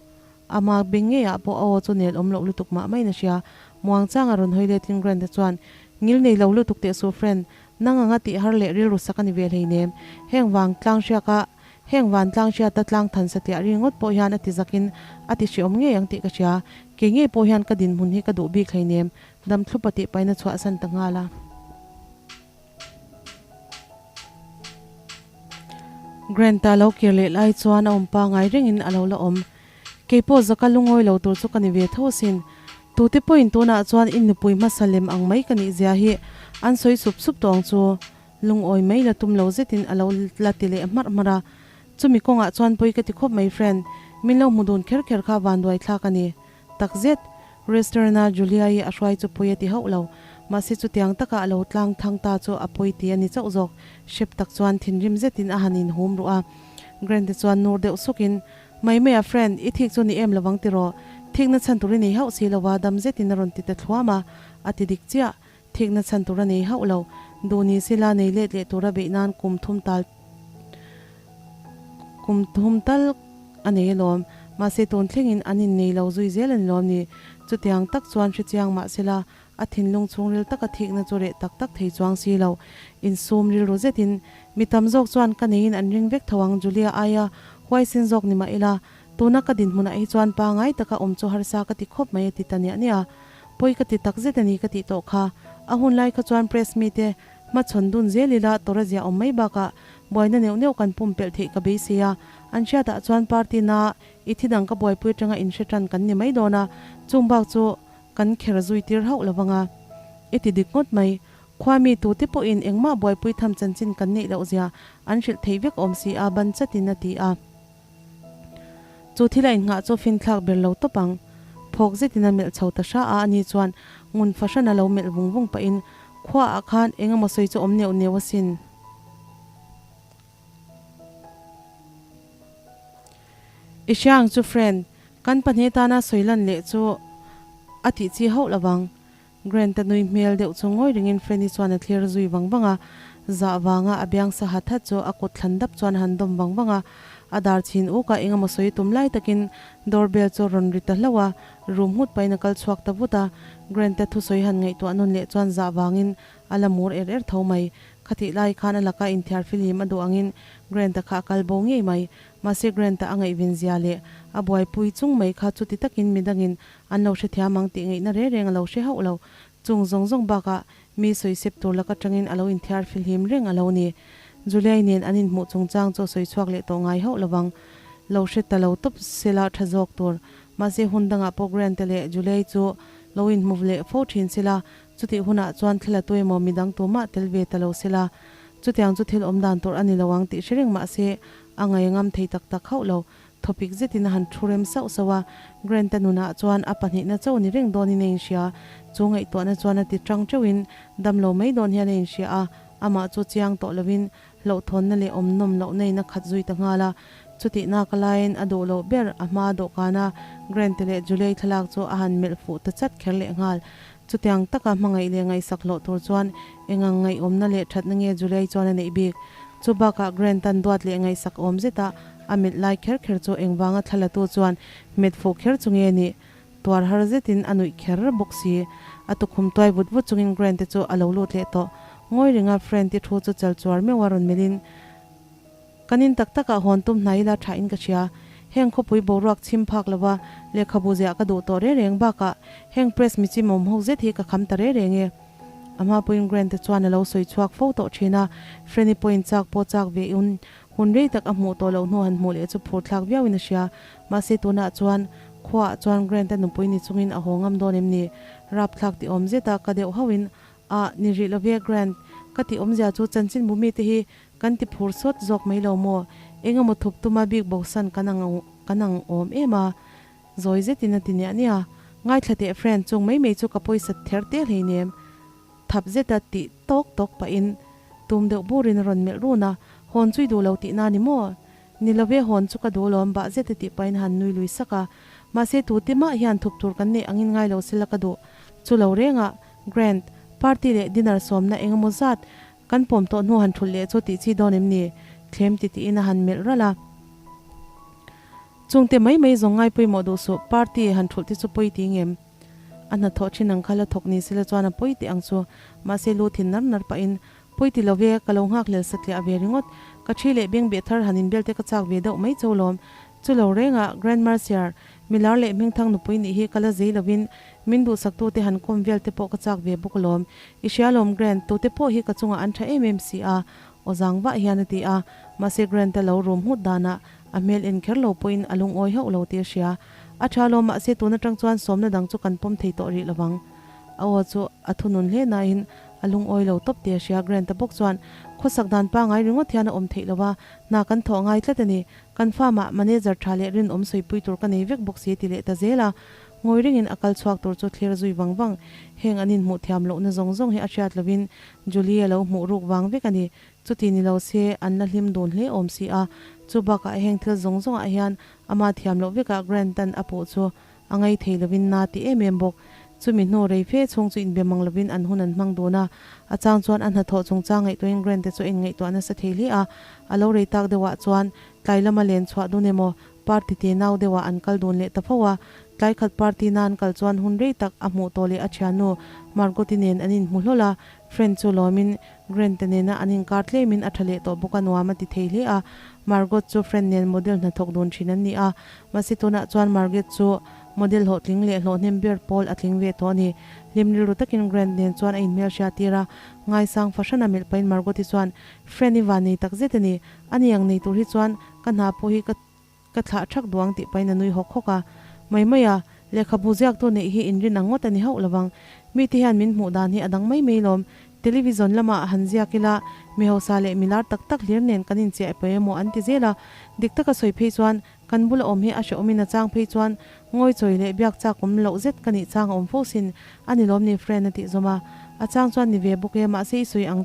Ama beng ngeiah pawh a aw chu nel awm loh lutuk mah maiin a hria. Muangchanga rawn hawi letin Grant te chuan, Ngil nei lo lutuk teh su friend, nang anga tih har leh rilru sak a ni ve hleinem. Heng vang tlang hriaka Heng vantlang hriata tlang than satliah ringawt pawh hian a ti zakin a ti hreawm ngei ang tih ka hria. Kei ngei pawh hian ka dinhmun hi ka duh bik hleinem, dam thlupa tih pahin a chhuahsan ta nghal a. Grant-a lo kir leh lai chuan a awm pangai rengin a lo la awm. Kei pawh zaka lungawi lo tur chu ka ni ve tho asin. Tute pawhin tunah chuan in nupui hmasa lem ang mai ka nih zia hi an sawi sup sup tawh ang chu. Lungawi mai la tum lo zetin a lo la ti leh hmarh hmarh a. Chumi kawngah chuan pawi ka ti khawp mai friend, min lo hmu dun kher kher kha vanduai thlak a ni. Takzet, restaurant-a Julia-i a hruai chu pawi a ti hauh lo. Mahse chutiang taka a lo tlang thang ta chu a pawi ti a ni chauh zawk. Hrep tak chuan thinrim zetin a han inhum ruh a. Grant-te chuan nur deuh sukin, Mai mai a friend, i thik chu ni em lovang tiraw? Thikna chhan tur i nei hauh si lova dam zetin a rawn ti ta thluam a, a ti dik chiah. Thikna chhan tur a nei hauh lo. Duh ni sila nei let leh tura beih nan kum thum tal kum thum tal a nei alawm. Mahse tun thlengin an innei lo zui zel a ni lawm ni. Chutiang tak chuan hrechiang mah sela a thinlung chhungril taka thikna chu reh tak tak thei chuang si lo. Insum rilru zetin mi tam zawk chuan ka neiin an ring vek tho ang Julia aia huaisen zawk ni mah ila tuna ka dinhmunah hi chuan pangai taka awm chu harsa ka ti khawp mai a ti ta niah niah a. Pawi ka ti tak zet a ni ka tih tawh kha. A hun lai kha chuan press mite hmachhawn dun zel ila tora zia awm mai bakah buaina neuh neuh kan pumpelh theih ka beisei a. An hriatah chuan party na i thi dang ka buaipui atanga inhre tan kan ni mai dawn a, chung bak chu kan kher zui tir hauh lo vang a. I ti dik ngawt mai. Khua mi tute pawhin engmah buaipui tham chanchin kan neih loh zia an hrilh theih vek awm si a, ban chatin a ti a. Chu thil a innghah chu finthlak ber lo tawp ang. Phawk zetin a melh chho ta hra a, ani chuan ngun fahran a lo melh vung vung pahin khuaah khan eng emaw sawi chu awm neuh neuh asin. I hria ang chu friend, kan pahnih tana sawi lan leh chu a tih chi hauh lo vang. Grant-a nui hmel deuh chu ngawi ringin Fanny chuan a thlir zui vang vang a, zah vanga a biang sa hat hat chu a kut thlan dap chuan a han dawm vang vang a. A dar chhin uk a, eng emaw sawi tum lai takin door bell chu a rawn ri ta hlauh a, room nghut pahin a kal chhuak ta vut a. Grant-a thusawi han ngaihtuah nawn leh chuan zah vangin a la mur er er tho mai. Khatih lai khan a laka inthiar filim a duh angin Grant-a kha a kal bo ngei mai. Mahse Grant-a a ngaihven zia leh a buaipui chung mai kha chuti takin midangin An lo hrethiam ang tih ngaihna reng reng a lo hre hauh lo. Chung zawng zawng bakah mi sawisep tur lak atangin a lo inthiar filhim reng a lo ni. Juliai nen an inhmuh chungchang chu a sawi chhuak leh tawh ngai hauh lovang. Lo hre ta lo tawp sela tha zawk tur. Mahse hun dangah pawh Grant-a leh Julie chu lo inhmu leh fo thin sela, chutih hunah chuan thil a tu emaw midang tumah tel ve ta lo sela. Chutiang chu thil awm dan tur a ni lo ang tih hre reng mahse a ngaih ngam thei tak tak hauh lo. Thawpik zetin a han thu rem sauh sauh a, Grant-a nunah chuan a pahnihna chauh ni reng dawnin a inhria. Chu ngaihtuahna chuan a ti tang teuhin damlo mai dawn hian a inhria a, amah chu chiang tawh lovin hlauhthawnna leh awmnawm lohna in a khat zui ta nghal a. Chutih nak laiin a duh loh ber a hma dawhkana Grant-a leh Julie thlalak chu a han melh fuh ta chat kher leh nghal. Chutiang taka hmangaih leh ngaihsak hlawh tur chuan engang ngaihawmna leh thatna nge Julie chuan a neih bik? Chu bakah Grant-a'n duat leh ngaihsak awm zetah a melh lai kher kher chu engvanga thlalatu chuan hmet fuh kher chu nge nih? Tuar har zetin a nuih kher bawk si. A tukhum tuai vut vut chungin Grant-te chu a lo lut leh tawh. Ngawi ringa Friend-te thu chu chal chuar meuh a rawn melhin, Kan in tak takah hawn tum hnai ila tha in ka hria. Heng khawpui boruak chhim phak lova lehkhabu ziah ka duh tawh reng reng bakah heng press mi chimawm ho zet hi ka kham ta reng reng e. A hma pawhin Grant te chuan a lo sawi chhuak fo tawh thin a, Franny pawhin chak pawh chak ve in hun rei tak a hmuh tawh loh hnu han hmuh leh chu phur thlak viau in a hria. Mahse tunah chuan khuaah chuan Grant a nupui ni chungin a haw ngam dawn em ni? Rapthlak ti awm zeta ka deuh hauhin a ni rih lo ve Grant, ka tih awmzia chu chanchinbu mite hi Kan ti phur sawt zawk mai lo maw? Eng emaw thup tuma bik bosan kan ang kan ang awm em a? Zawi zetin a ti niah niah a. Ngaithla teh friend, chung mai mai chu ka pawisa ther te hleinem. Thap zeta tih tawk tawk pahin tum deuh burin a rawn melh run a, Hawn chu i duh lo tihna ni maw? Ni lo ve, hawn chu ka duh lawm bah zeta tih pahin han nui lui sak a. Mahse tute mah hian thup tur kan neih angin ngai lo sela ka duh. Chu lo rengah, Grand, party leh dinner sawmna eng emaw zat Kan pawm tawh hnu han thulh leh chu tih chi dawn em ni? Thlem ti tiin a han melh ralh a. Chungte mai mai zawng ngai pawimawh duh suh, party han thulh te chu pawi ti ngem? A hnathawh thin ang kha la thawk ni sela chuan a pawi teh ang chu. Mahse lu thin nar nar pahin, Pawi ti lo ve, ka lo nghak lel satliah ve ringawt. Ka thi leh beng beh thar han inbel te ka chak ve deuh mai cho lawm. Chu lo rengah Grand Marcier, Milar leh Hmingthang nupui nih hi ka la zei lovin min duhsaktute han kawm vel te pawh ka chak ve bawk alawm. I hria lawm Grant, tute pawh hi ka chungah an tha em em si a, aw zang vah hian a ti a. Mahse Grant-a lo rum nghut danah a hmel en kher lo pawhin a lungawi hauh lo tih a hria. A tha alawm mahse tun atang chuan sawmna dang chu kan pawm thei tawh rih lovang. A aw chu a thunun hle nain a lungawi lo tawp tih a hria. Grant-a bawk chuan khawsak dan pangai ringawt hian a awm theih lova, hna kan thawh ngai tlat a ni. Kan farm ah manager tha leh rinawm sawipui tur ka nei vek bawk si ti leh ta zel a, ngawi ringin a kal chhuak tur chu thlir zui vang vang. Heng an inhmuh thiam lohna zawng zawng hi a hriat lovin Julie a lo hmuh ruk vang vek a ni. Chuti ni lo se an la hlim dun hle awm si a, chu bakah heng thil zawng zawngah hian ama thiam loh vekah Grant-a'n a puh chu a ngai thei lovin na ti em em bawk. Chumi hnu rei fe chhung chu inbe mang lovin an hun an hmang dun a. A chang chuan a hnathawh chungchang ngaihtuahin Grant te chu a inngaihtuah nasa thei hle a. A lo rei tak deuhah chuan tlai lama len chhuah dun emaw party te nau deuhah an kal dun leh ta fo a. Tlai khat party na an kal chuan hun rei tak a hmuh tawh leh a thiannu Margot-i nen an inhmu hlawl a. Friend chu lawmin Grant te nena an inkar tlemin a tha leh tawh bawk a nuam a ti thei hle a. Margot chu friend nen model hnathawk dun thin an ni a. Mahse tunah chuan Margaret chu model hlawhtling leh hlawhhnem ber pawl a tling ve tawh a ni. Hlim rilru takin Grant nen chuan a inhmelhriat tir a. Ngaisang fahran a melh pahin Margot-i chuan, Friend i van nei tak zet a ni. Ani ang nei tur hi chuan ka hna pawh hi ka ka thlah thak duang tih pahin a nui hawk hawk a. Mai mai a, lehkhabu ziaktu neih hi inrin ang ngawt a ni hauh lovang. Mite hian min hmuh dan hi a dang mai mai lawm. Television lamah han ziak ila, mi hausa leh mi lar tak tak hlir nen kan inchiah pawh emaw an ti zel a. Dik taka sawi phei chuan kan bula awm hi a hrehawmin a chang phei chuan ngawi chawi leh biak chak awm loh zet ka nih chang a awm fo sin. A ni lawm ni friend a tih zawm a. A chang chuan ni ve bawk e, mahse i sawi ang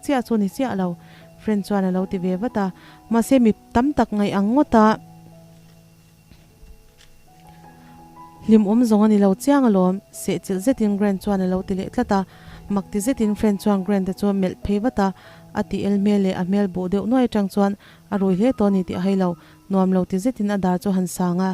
chiah chu ni chiah lo friend chuan a lo ti ve vat a. Mahse mi tam tak ngaih ang ngawt a. Hlim awm zawng a ni lo chiang alawm, sehchilh zetin Grant chuan a lo ti leh tlat a. Mak ti zetin Friend chuan Grant-a chu a melh phei vat a, a ti el hmel leh a hmel buh deuh nuai atang chuan a rui hle tawh a ni tih a hai lo. Nuam lo ti zetin a dar chu a han sang a.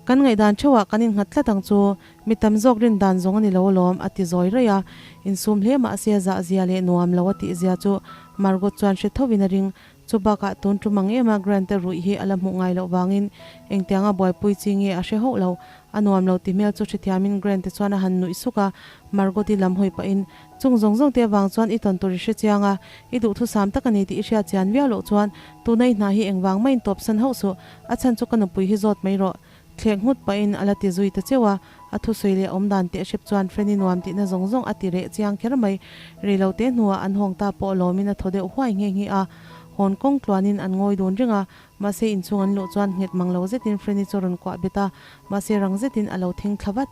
Kan ngaihdan theuhah kan innghat tlat ang chu, mi tam zawk rin dan zawng a ni lo alawm, a ti zawi raih a. Insum hle mahse a zah zia leh nuam lo a tih zia chu Margot chuan hre thovin a ring. Chu bakah tun tum ang em a Grant-a ruih hi a la hmuh ngai loh vangin engtianga buaipui chi nge a hre hauh lo. A nuam lo ti hmel chu hrethiamin Grant te chuan a han nuih suk a, Margot-i lam hawi pahin, Chung zawng zawng te avang chuan i tawn tur i hre chiang a, i duhthusam tak a ni tih i hriat chian viau loh chuan tuna i hna hi engvang maiin tawpsan hauh suh, a chhan chu ka nupui hi zawt mai rawh. Thlek nghut pahin a la ti zui ta cheu a, a thusawi leh awmdan teh hrep chuan Fanny nuam tihna zawng zawng a ti reh chiang kher mai. Rei lo te hnuah an hawng ta pawh lawmin a thaw deuh huai nghe nghe a, hawn kawng tluanin an ngawi dun reng a, mahse inchhung an luh chuan nghet mang lo zetin Fanny chu a rawn kuah bet a, mahse rang zetin a lo thing thla vat.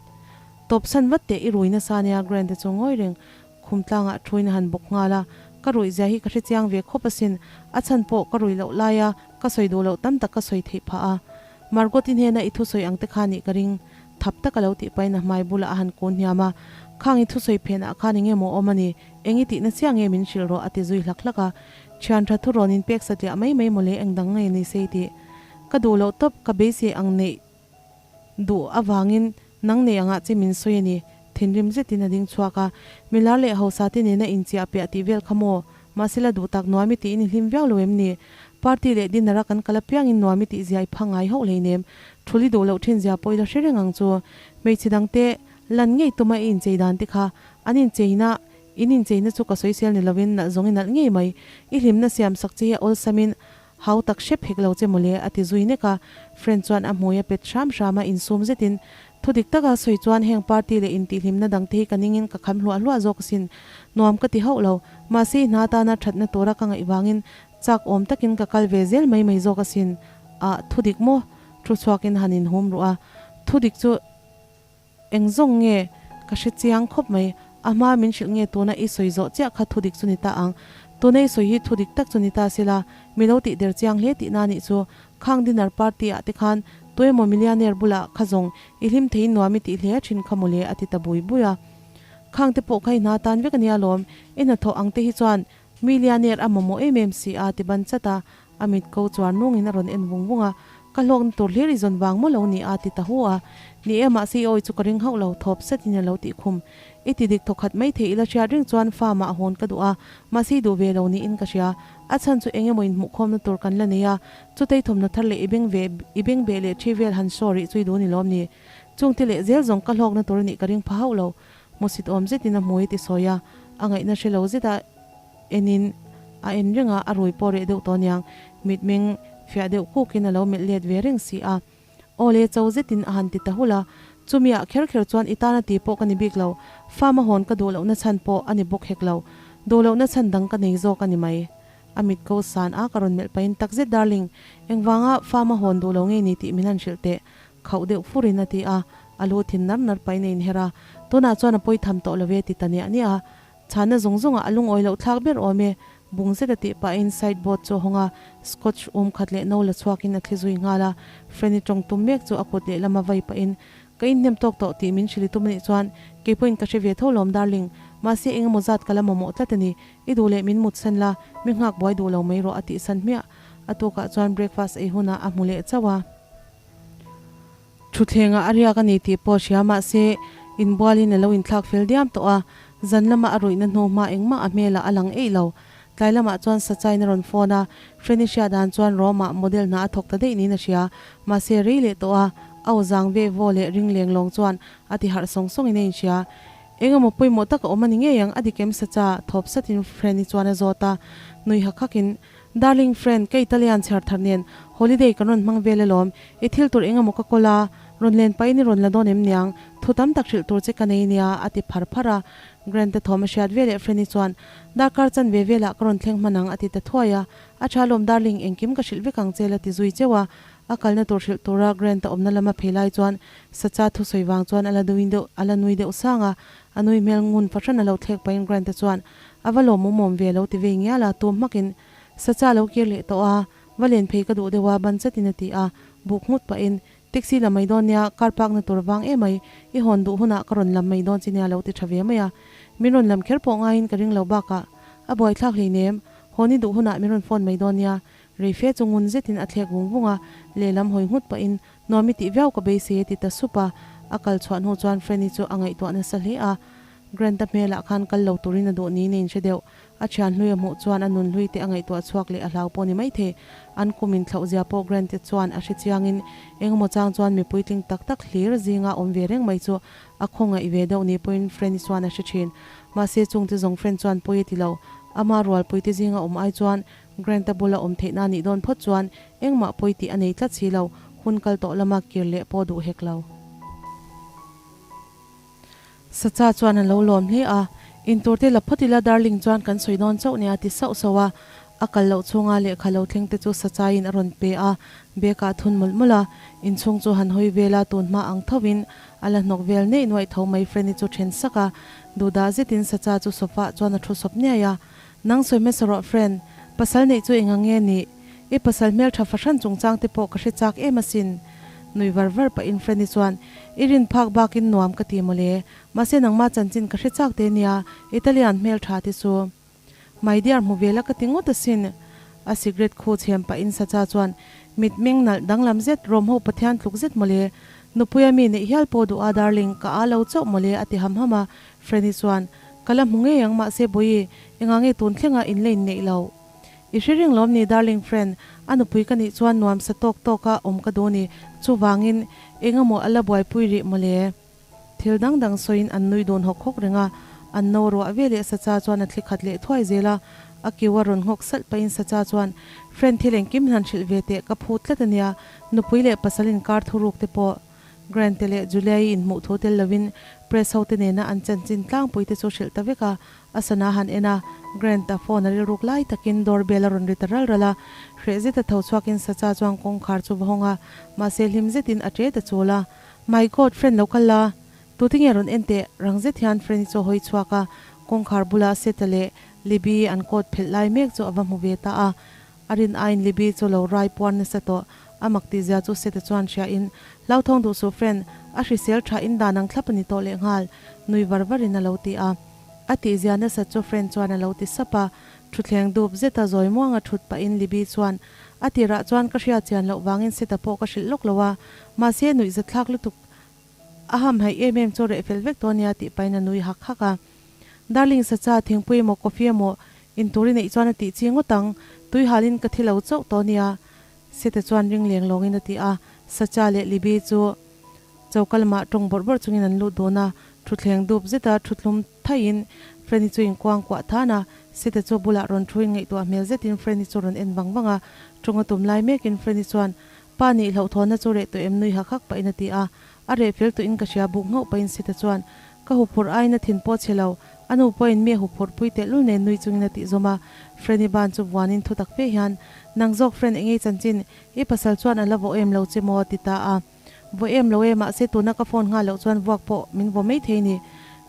Tawpsan vat teh i rui nasa nia Grant te chu ngawi reng. Khum tlangah thuin a han bawk nghal a, ka ruih zia hi ka hre chiang ve khawp asin, a chhan pawh ka ruih loh laia ka sawi duh loh tam tak ka sawi theih phah a. Margot-i hnena i thusawi ang te kha nih ka ring, thap taka lo tih pahin a hmai bulah a han kun hniam a, Khang i thusawi phenah khan eng emaw awm a ni, eng i tihna chiah nge min hrilh rawh a ti zui hlak hlak a, Thian tha thu rawn in pek satliah mai mai mawle eng dang nge ni sei tih ka duh loh tawp ka beisei ang neih duh avangin nang nei angah che min sawi a ni. Thinrim zetin a ding chhuak a, Milar leh hausa te nena inchiah piah tih vel kha maw? Mahse la duh tak nuam i tiin i hlim viau lo em ni? Party leh dinner a kan kal apiangin nuam i tih zia i pha ngai hauh hleinem. Thul i duh loh thin zia pawh i la hre reng ang chu. Hmeichhe dangte lan ngei tuma i inchei dan te kha an incheina in incheina chu ka sawisel ni lovin nalh zawng i nalh ngei mai. I hlimna siam sak che hi a awlsamin Hau tak hrep hek lo che mawle, a ti zui nek a. Friend chuan a hmui a pet hram hram a, insum zetin, Thu dik taka sawi chuan heng party leh intihhlimna dangte hi ka ningin ka kham hluah hluah zawk asin. Nuam ka ti hauh lo. Mahse i hna tana thatna tura ka ngaih vangin chak awm takin ka kal ve zel mai mai zawk asin. Ah, thu dik maw? Thu chhuakin han inhum ruh a. Thu dik chu. Eng zawng nge? Ka hre chiang khawp mai. A hma min hrilh nge tuna i sawi zawh chiah kha thudik chu ni ta ang. Tuna i sawi hi thudik tak chu ni ta sela, mi lo tih der chiang hle tihna nih chu. Khang dinner party ah te khan tuemaw millionaire bulah kha zawng i hlim theiin nuam i tih hle thin kha mawle a ti ta bui bui a. Khang te pawh kha i hna tan vek a nia lawm. I hnathawh ang te hi chuan millionaire a mamawh em em si a ti ban chat a. A mit ko chuan nungin a rawn en vung vung a, Ka hlawkna tur hlir i zawn vang maw lo ni a? ti ta hu a. Ni e, mahse i awi chu ka ring hauh lo, thawp setin a lo tih khum. I ti dik thawkhat mai thei ila hriat reng chuan farm ah a hawn ka duh a, mahse i duh ve lo niin ka hria. A chhan chu eng emaw inhmuhkhawmna tur kan la nei a, chutei thawmhnaw thar leh i beng ve i beng beh leh thi vel han show rih chu i duh ni lawm ni? Chungte leh zel zawng ka hlawkna tur a nih ka ring pha hauh lo. Hmusit awm zetin a hmui ti sawi a, a ngaihna hre lo zet a. Enin a en reng a, a rui pawh reh deuh tawh aniang, mitmeng fiah deuh kukin a lo melh let ve reng si a. Aw le cho zetin a han ti ta hulh a, chumi ah kher kher chuan i tana ti pawh ka ni bik lo, farm a hawn ka duh lohna chhan pawh a ni bawk hek lo, duh lohna chhan dang ka nei zawk a ni mai. A mit ko san a ka rawn melh pahin takzet darling, engvanga farm a hawn duh lo ngei ni tih min han hrilh teh, khauh deuh furin a ti a, a lu thin nar nar pahin a inher a, tunah chuan a pawi tham tawh lo ve ti ta niah niah a, Chhana zawng zawngah a lungawi loh thlak ber awm e, bung zet a tih pahin side board chu a hawng a, scotch um khat leh no la chhuakin a thli zui nghal a, Franny tawng tum mek chu a kut lehlama vai pahin, Ka inhnem tawk tawh tih min hrilh i tum anih chuan keipawhin ka hre ve tho lawm darling, mahse eng emaw zat ka la mamawh tlat a ni, i duh leh min mut san la, mi nghak buai duh lo mai rawh a tih san hmiah. A tukah chuan breakfast ei hunah a hmu leh chauh a. Thutthlengah a riak a ni tih pawh hria mahse inbualin a lo inthlak fel diam tawh a, zan lama a ruihna hnu hma engmah a hmelah a lang eih lo. Tlai lamah chuan Sachain a rawn phone a, Freni hria dan chuan Rome-ah model hna a thawk ta daih niin a hria. Mahse rei leh tawh a, au zang ve vaw leh ring leng lawng chuan a ti harh sawng sawngin a inhria. Eng emaw pawimawh tak a awm a ni ngei ang, a dik em Sacha? Thawp satin Freni chuan a zawt a, nui hak hakin Darling friend, ka Italian chhiar thar nen holiday kan rawn hmang vel alawm, i thil tur eng emaw ka kawl a, rawn len pahin i rawn la dawn em niang, thu tam tak hrilh tur che ka nei nia, a ti phar phar a. Grant-a thawm a hriat veleh Franny chuan, Darkar chan ve velah ka rawn thleng hman ang, a ti ta thuai a. A tha alawm darling, engkim ka hrilh vek ang che la ti zui cheuh a. A kalna tur hrilh tura Grant-a awmna lama phei lai chuan Sacha thusawi vang chuan a la nui deuh a la nui deuh sang a, a nui hmel ngun fahran a lo thlek pahin Grant-a chuan, A va lawmawm awm ve lo ti vei ngial a, tum hmakin Sacha lo kir leh tawh a, va len phei ka duh deuh a, ban chatin a ti a, buk nghut pahin, Taxi la mai dawn nia, car park na tur vang emai, i hawn duh hunah ka rawn lam mai dawn che nia lo ti tha ve mai a, min rawn lam kher pawh ngaiin ka ring lo bakah a buaithlak hleinem, hawn i duh hunah min rawn phone mai dawn nia, reife chu ngun zetin a thlek vung vung a, lehlam hawi nghut pahin, Nuam i tih viau ka beisei a ti ta sup a, a kal chhuah hnu chuan Franny chu a ngaihtuah nasa hle a. Grant-a hmelah khan kal lo turin a duh niin a inhre deuh. A thian hlui a hmuh chuan a nun hlui te a ngaihtuah chhuak leh a hlau pawh ni maithei. An kum inthlauh zia pawh Grant-te chuan a hre chiangin engemaw chang chuan mi puitling tak tak hlir zinga awm ve reng mai chu a khawngaih ve deuh ni pawhin Frenny chuan a hre thin. Mahse chungte zawng Fren chuan pawi a ti lo. Ama rualpuite zinga awm ai chuan Grant-a bula awm theihna nih dawn phawt chuan engmah pawi tih a nei tlat si lo, hun kal tawh lama kir leh pawh duh hek lo. Sacha chuan a lo lawm hle a, Intur te la phawt ila darling chuan kan sawi dawn chauh nia ti sauh sauh a. A kal loh chhunga lehkha lo thleng te chu Sachain a rawn pe a, bag ah thun mawlh mawlh a. Inchhung chu han hawi vel a, tun hma ang tho in a la hnawk vel neih nuaih tho mai Frenny chu then sak a. Duhdah zetin Sacha chu sofa ah chuan a thu sawp niai a. Nang sawi hmasa rawh Fren, pasal neih chu engang nge nih? I pasal hmeltha fahran chungchang te pawh ka hre chak em asin. Nui var var pahin Frenny chuan, I rin phak bakin nuam ka ti mawle. Mahse nangma chanchin ka hre chak te nia, Italian hmeltha te chu. My dear hmu ve la ka ti ngawt asin. A cigarette khu chhem pahin Sacha chuan, Mit meng nalh danglam zet, Rom ho Pathian tluk zet mawle. Nupuia mi neih hial pawh duh a darling, ka aa lo chauh mawle a ti ham ham a. Frenny chuan, Ka la hmu ngei ang mahse Bawihi, engah nge tun thlenga in la inneih loh? I hre ring lawm ni darling friend, a nupui ka nih chuan nuam sa tawk tawk a awm ka duh ni, chuvangin engemaw a la buaipui rih mawle. Thil dang dang sawiin an nui dun hawk hawk reng a, an no ruah ve leh Sacha chuan a thli khat leh thuai zel a, a kiu a rawn nghawk salh pahin Sacha chuan, Friend thil engkim hlan hrilh ve teh ka phut tlat a nia, nupui leh pasal inkar thuruk te pawh. Grant te leh Julia-i inhmuh thu tel lovin press ho te nena an chanchin tlangpui te chu hrilh ta vek a, a sana han en a, Grant-a phone a rilruk lai takin door bell a rawn ri ta ral ral a, hreh zeta tho chhuakin Sacha chuan kawngkhar chu va hawng a, mahse hlim zetin a ṭe ta chul a, My God, friend lo kal la, tute nge rawn en teh? Rang zet hian Franny chu a hawi chhuak a, kawngkhar bula Seta leh Libby an coat phelh lai mek chu a va hmu ve ta a, A rin aiin Libby chu lo rai puan nasa tawh. A mak tih zia chu Seta chuan hria in, Hlauthawng duh suh friend, a hrisel tha in dan ang thlap a ni tawh lehnghal, nui var var in a lo ti a. A tih zia nasat chu friend chuan a lo ti sap a. Thutthleng dup zeta zawi muanga thut pah in Libby chuan, A tirah chuan ka hriat chian loh vangin Seta pawh ka hrilh lawk lo a, mahse nuih zathlak lutuk a hamhaih em em chu reh fel vek tawh ania tih pahin a nui hak hak a. Darling Sacha, thingpui emaw coffee emaw in tur i neih chuan a tih chi ngawt ang, tui halin ka thi lo chauh tawh ania Seta chuan ring leng lawngin a ti a. Sacha leh Libby chu choka lamah tawng bawrh bawrh chungin an lut dun a, thutthleng dup zeta thuthlum thaihin Franny chu inkuang kuah than a, Seta chu bulah rawn thuin ngaihtuah hmel zetin Franny chu rawn en vang vang a, tawng a tum lai mekin Franny chuan Pa nih hlauhthawnna chu reh tawh em nui hak hak pahin a ti a, a reh fel tawhin ka hria buk nghauh pahin Sita chuan ka huphurh aiin a thin pawh chhe lo, a nu pawhin mi a huphurh pui tehlul nen nui chungin a tih zawm a, Frenny ban chu vuanin thu tak fe hian Nang zawk Fren engei chanchin i pasal chuan a la vaw em lo che maw a ti ta a, Vaw em lo e mahse tuna ka phone nghal loh chuan vuak pawh min vaw mai thei ni.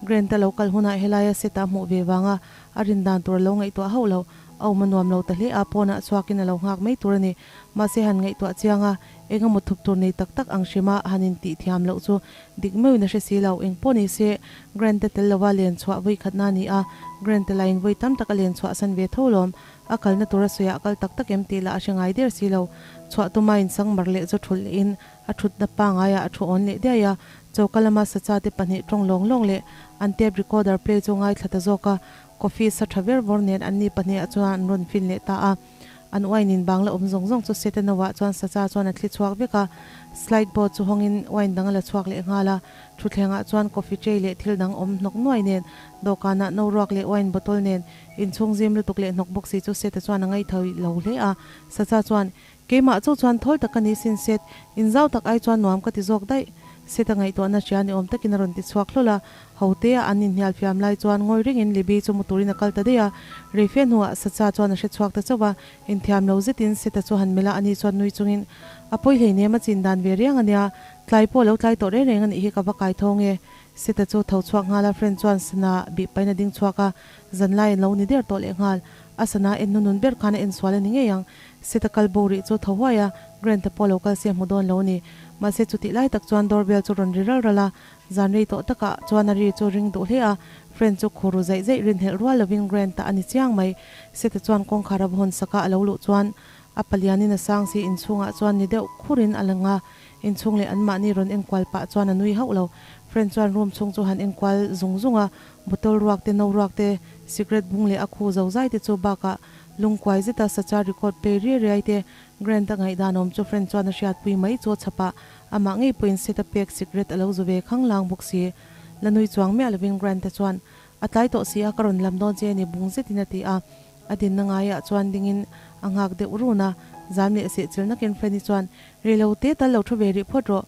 Grant-a lo kal hunah helaia Sita hmuh ve vanga a rin dan tur a lo ngaihtuah hauh lo, a awm a nuam lo ta hle a, pawnah chhuakin a lo nghak mai tur a ni. Mahse han ngaihtuah chiang a, eng emaw thup tur nei tak tak ang hrima han intih thiam loh chu dik meuhin a hre si lo. Eng pawh ni se, Grant-a tel lova len chhuah vawi khatna a ni a, Grant-a lain vawi tam tak a len chhuah san ve tho lawm. A kalna tura sawiah a kal tak tak em tih lah a hre ngai der si lo. Chhuah tuma insang mar leh chu thulh lehin a thutna pangaiah a thu awn leh diai a, choka lama sacha te pahnih tawng lawng lawng leh an tape recorder play chu ngaithla ta zawk a, coffee sa tha ver vawr nen anni pahnih ah chuan an rawn fin leh ta a. An wine in bangla awm zawng zawng chu Setano ah chuan sacha chuan a thli chhuak vek a, slide board chu hawngin wine dang a la chhuak leh nghal a, thutthleng ah chuan coffee tray leh thil dang awm hnawk nuai nen, dawhkan ah no ruak leh wine bottle nen inchhung zim lutuk leh hnawk bawk si chu Seta chuan a ngaihthau lo hle a, sacha chuan Keimah chu chuan thawl tak ka ni sin Set, inzau tak ai chuan nuam ka ti zawk daih. Seta ngaihtuahna hria ni awm takin a rawn ti chhuak hlawl a, Hote a an inhnial fiam lai chuan ngawi ringin Libby chu mu turin a kal ta daih a, reife hnuah Sacha chuan a hre chhuak ta chauh a, inthiam lo zetin Seta chu han melh a, ani chuan nui chungin, A pawi hleinem a chin dan ve riang a nia, tlai pawh lo tlai tawh reng reng a nih hi ka va kai tho nge. Seta chu tho chhuak nghal a, friend chuan sana bih pahin a ding chhuak a, zanlai an lo ni der tawh lehnghal, a sana en hnunun ber khan a en sual a ni ngei ang. Seta kal bo rih chu tho huai a, Grant-a pawh lo kal se a hmu dawn lo a ni. Mahse chutih lai tak chuan doorbell chu rawn ri ral ral a, Zan rei tawh takah chuan a ri chu ring duh hle a, Friend chu khur ru zaih zaih rinhelh rual lovin Grant a ni chiang mai. Seta chuan kawngkhar a va hawn sak a, a lo luh chuan a palianin a sang si inchhungah chuan ni deuh khurin a lang a, inchhung leh anmahni rawn enkual pah chuan a nui hauh lo. Friend chuan room chhung chu han enkual zung zung a, Bottle ruak te, no ruak te, cigarette bung leh a khu zo zai te chu bakah lungkuai zeta sacha record play riai riai te Grant a ngaihdan awm chu Fran chuan a hriatpui mai chu a chhap a, amah ngei pawhin set a pek cigarette a lo zu ve khang lang bawk si. La nui chuang miah lovin Grant-a chuan, A tlai tawh si a, ka rawn lam dawn che a ni bung zetin a ti a. A dinna ngaiah chuan dingin a nghak deuh run a, zam leh sehchilh nakin Franny chuan, Rei lo te tal lo thu ve rih phawt rawh.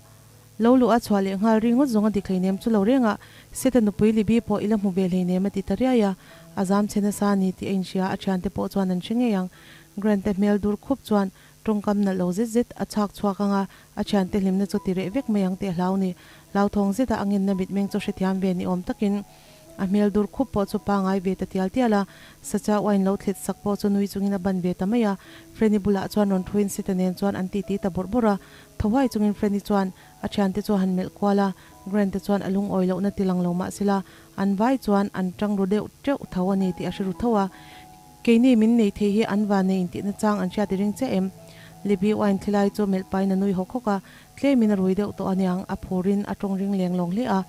Lo luh a chhuah leh nghal ri ngawt zawng a dik hleinem chu lo reng a, Seta nupui Libby pawh i la hmu ve hleinem a ti ta riai a. A zam chhe nasa a ni tih a inhria, a thiante pawh chuan an hre ngei ang. Grant-a hmel dur khup chuan tawngkam nalh lo zet zet a chhak chhuak ang a, a thiante hlimna chu ti reh vek mai ang tih a hlau ni. Hlauthawng zeta a ngenna mitmeng chu hrethiam ve ni awm takin a hmel dur khup pawh chu pangai ve ta tial tial a, Sacha uain lo thlit sak pawh chu nui chungin a ban ve ta mai a. Franny bulah chuan rawn thuin Sita nen chuan an titi ta bawrh bawrh a. Tho huai chungin Franny chuan a thiante chu a han melh kual a, Grant-a chuan a lungawi lohna ti lang lo mah sela an vai chuan an tang ru deuh teuh tho a ni tih a hre ru tho a. Keini min nei thei hi an van nei intihna chang an hriat i ring chiah em? Libby uain thilai chu melh pain a nui hawk hawk a, tlemin a rui deuh tawh aniang, a phurin a tawng ring leng lawng hle a.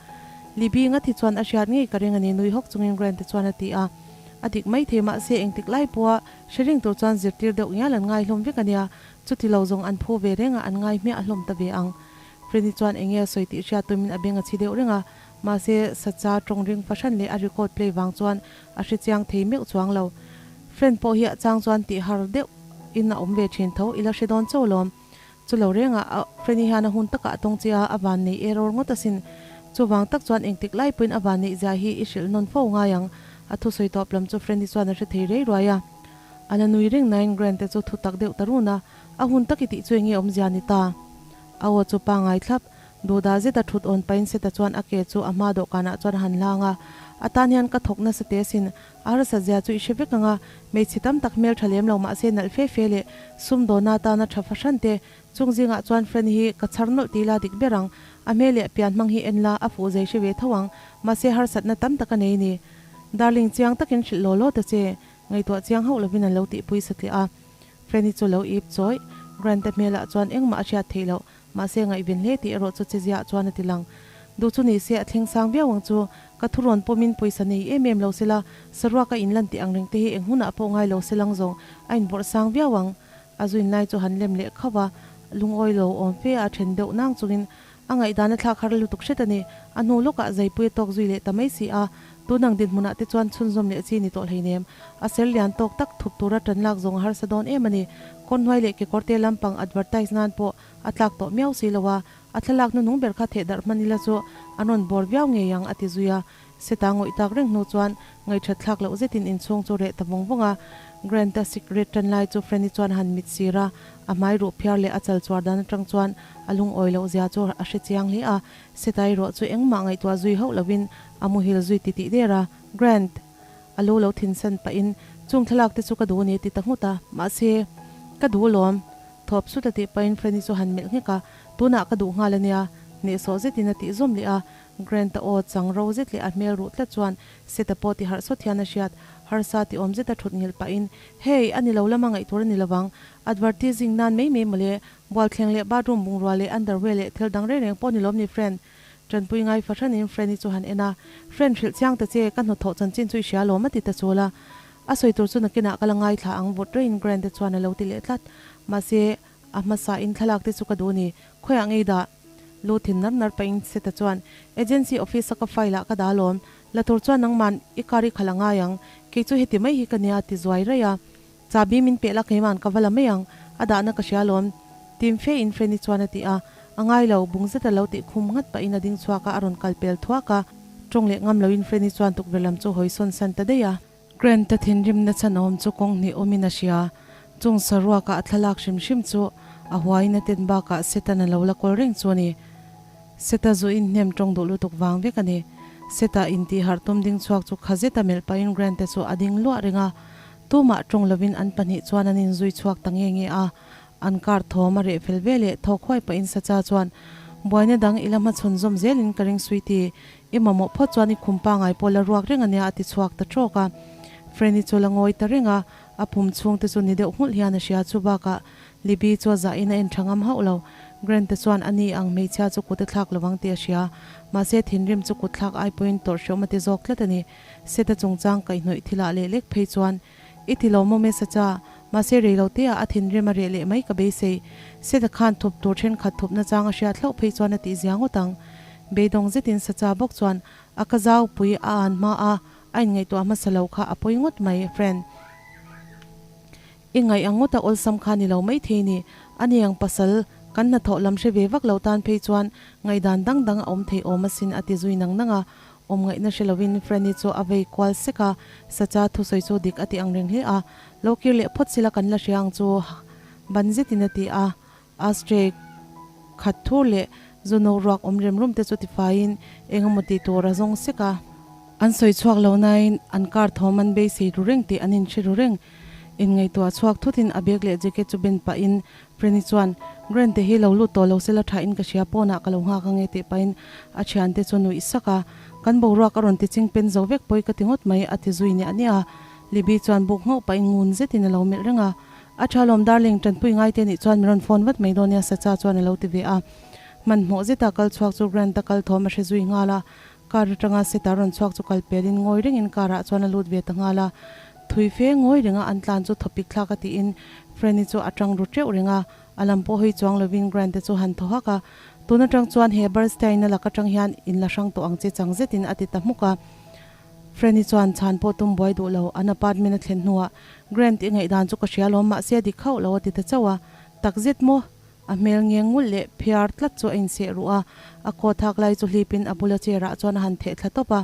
Libby nga thi chuan a hriat ngei ka ring a ni nui hawk chungin Grant-a chuan a ti a. A dik mai thei mahse engtik lai pawha hre ring tur chuan zirtir deuh ngial an ngai hlawm vek ania, chuti lo zawng an phu ve reng a an ngai hmiah hlawm ta ve ang. Franny chuan enge a sawi tih hriat tumin a beng a chhi deuh reng a, mahse Sacha tawng ring fahran leh a record play vang chuan A hre chiang thei meuh chuang lo. Friend pawh hi a chang chuan tih har deuh in a awm ve thin tho, i la hre dawn chauh lawm. Chu lo reng a, friend hi hian a hun takah a tawng che a, a van nei error ngawt asin. Chuvang tak chuan engtik lai pawhin a van neih zia hi i hrilh nawn fo ngai ang. A thusawi tawp lam chu friend hi chuan a hre thei rei ruai a. A la nui reng nain Grant te chu thu tak deuh ta run a, a hun tak i tih chu enge awmzia ni ta? A aw chu pangai thlap. Duhdah zeta thut awn pain Seta chuan a ke chu a hma dawhkanah chuan a han hlang a, A tan hian ka thawk nasa teh asin, a harsat zia chu i hre vek ang a, hmeichhe tam tak hmel tha lem lo mahse nalh fe fe leh sumdawna atana tha fahran te, chung zingah chuan friend hi ka chhar nawlh ti ila dik ber ang, a hmel leh a pian hmang hi en la, a fuh zei hre ve tho ang, mahse harsatna tam tak a nei ni. Darling chiang takin hrilh law law ta che, ngaihtuah chiang hauh lovin an lo tihpui satliah a. Franny chu lo ip chawih, Grant-a hmelah chuan engmah a hriat theih loh. Mahse ngaihven hle tih erawh chu cheziah chuan a ti lang. Duh chu ni se a thleng sang viau ang chu. Ka thurawn pawmin pawisa nei em em lo sela, saruak a inlan tih ang reng te hi eng hunah pawh ngai lo selang zawng a inbawrh sang viau ang. A zuin lai chu han lem leh khauh a, lungawi lo awm fe a then deuh nang chungin a ngaihdan a thlak har lutuk hret a ni. A hnu lawkah zaipui a tawk zui leh ta mai si a, tunang dinhmunah te chuan chhunzawm leh chi ni tawh hleinem. A ser lian tawk tak thup tura tan lak zawng a harsa dawn em a ni. Kawrhnuai leh kekawrte lampang advertise nan pawh A tlak tawh miau si lo a, a thlalak nunung ber kha theh darh hman ila chu an rawn bawr viau ngei ang a ti zui a. Seta ngawih tak reng hnu chuan ngaihthat thlak loh zetin inchhung chu reh ta vawng vawng a. Grant-a cigarette tan lai chu Franny chuan a han mit sir a, a hmai ruh phiar leh a chal chuar dan atang chuan a lungawi loh zia chu a hre chiang hle a. Seta erawh chu engmah ngaihtuah zui hauh lovin a muhil zui titih der a. Grant! A lo lo thinsan pahin chung thlalak te chu ka duh a ni a ti ta nghut a. Mahse, ka duh alawm. Thawp sut a tih pahin Franny chu han melh nghek a, Tunah ka duh nghal a nia, hnehsawh zetin a tih zawm leh a. Grant-a aw chang ro zet leh a hmel ruh tlat chuan Seta pawh ti harh sawt hian a hriat. Harsa ti awm zeta thut nghilh pahin, Hey, a ni lo lama ngaih tur a ni lovang. Advertising nan mai mai mawle, bualthleng leh bathroom bungrua leh underwear leh thil dang reng reng pawh ni lawm ni Fran? Tanpui ngai fahranin Franny chu han en a, Fran hrilh chiang ta che, ka hnawthawh chanchin chu i hria lawm a ti ta chul a. A sawi tur chu nakinah ka la ngaithla ang vawt rengin Grant te chuan a lo ti leh tlat. Mahse, a hmasa in thlalak te chu ka duh ni. Khawiah ngei dah? Lu thin nar nar pahin Seta chuan, Agency office a ka file ah ka dah alawm. La tur chuan nangman i car i khalh a ngai ang. Kei chu heti mai hi ka nia a ti zuai raih a. Chabi min peh la keiman ka va la mai ang. A dahna ka hria alawm. Tim fe in Franny chuan a ti a. A ngai lo, bung zeta lo tih khum nghat pahin a ding chhuak a, a rawn kal pel thuak a. Tawng leh ngam loin Franny chuan tukverh lam chu hawi sawn san ta daih a. Grant-a thinrimna chhan awm chu kawng hnih awmin a hria. Chung saruaka a thlalak hrim hrim chu a huaiin a ten bakah Satan a lo la kawl reng chu a ni. Seta zu inhnem tawng duh lutuk vang vek a ni. Seta intih harh tum ding chhuak chu kha zeta melh pahin Grant-a chu a ding luah reng a. Tumah tawng lovin an pahnih chuan an inzui chhuak ta nge nge a. An kar thawm a reh fel ve leh thawk huai pahin Sacha chuan, Buaina dang i la hmachhawn zawm zelin ka ring Sweety, i mamawh phawt chuan i khum pangai pawh la ruak reng ania a ti chhuak ta trawk a. Franny chu la ngawi ta reng a, a pum chhung te chu ni deuh nghulh hian a hria chu bakah Libby chu a zahin a en tha ngam hauh lo. Grant te chuan ani ang hmeichhia chu kut a thlak lovang tih a hria. Mahse thinrim chu kut thlak ai pawhin tawrh hreawm a ti zawk tlat a ni. Seta chungchang kaihhnawih thilah leh lek phei chuan I ti lo maw Mesacha? Mahse rei lo te ah a thinrim a reh leh mai ka beisei. Seta khan thup tur thenkhat thupna chang a hriat hlauh phei chuan a tih zia ngawt ang. Beidawng zetin Sacha bawk chuan a ka zau pui a an hma a, a inngaihtuah hmasa lo kha a pawi ngawt mai, friend. I ngaih ang ngawta awlsam kha ni lo mai thei ni. Ani ang pasal, kan hnathawh lam hre ve vak lo tan phei chuan ngaihdan dang dang a awm thei awm asin a ti zui nang nang a. Awm ngaihna hre lovin Franny chu a vei kual sek a, Sacha thusawi chu dik a ti ang reng hle a. Lo kir leh phawt sila kan la hria ang chu ban zetin a ti a. Ashtray khat thur leh zu no ruak awm rem rum te chu tifaiin eng emaw tih tur a zawng sek a. An sawi chhuak lo nain an car thawm an beisei ru reng tih an inhre ru reng. Inngaihtuah chhuak thutin a bag leh jacket chu ben pahin Franny chuan, Grant te hi lo lut tawh lo sela tha in ka hria, pawnah ka lo nghak ange tih pahin a thiante chu nuih sak a. Kan boruak a rawn ti ching pen zo vek pawi ka ti ngawt mai a ti zui niah niah a. Libby chuan buk nghauh pahin ngun zetin a lo melh reng a. A tha lawm darling, tanpui ngai te nih chuan min rawn phone vat mai dawn nia Sacha chuan a lo ti ve a. Hmanhmawh zeta kal chhuak chu Grant-a kal thawm a hre zui nghal a. Car atanga Seta rawn chhuak chu kal pelin ngawi rengin car ah chuan a lut ve ta nghal a. Thui fe ngawi renga an tlan chu thawpik thlak a tiin Franny chu a tang ru teuh reng a, a lam pawh hawi chuang lovin Grant te chu han thaw hak a. Tun atang chuan he Bernstein a lak atang hian in la hrang tawh ang che chang zetin a ti ta hmuk a. Franny chuan chhan pawh tum buai duh lo, an apartment a thlen hnuah Grant i ngaihdan chu ka hria lawm mahse a dik hauh lo a ti ta chauh a. Takzet maw? A hmel ngeng ngulh leh phiar tlat chu a inseh ruh a, a coat hak lai chu hlipin a bula chair ah chuan a han theh thla tawp a,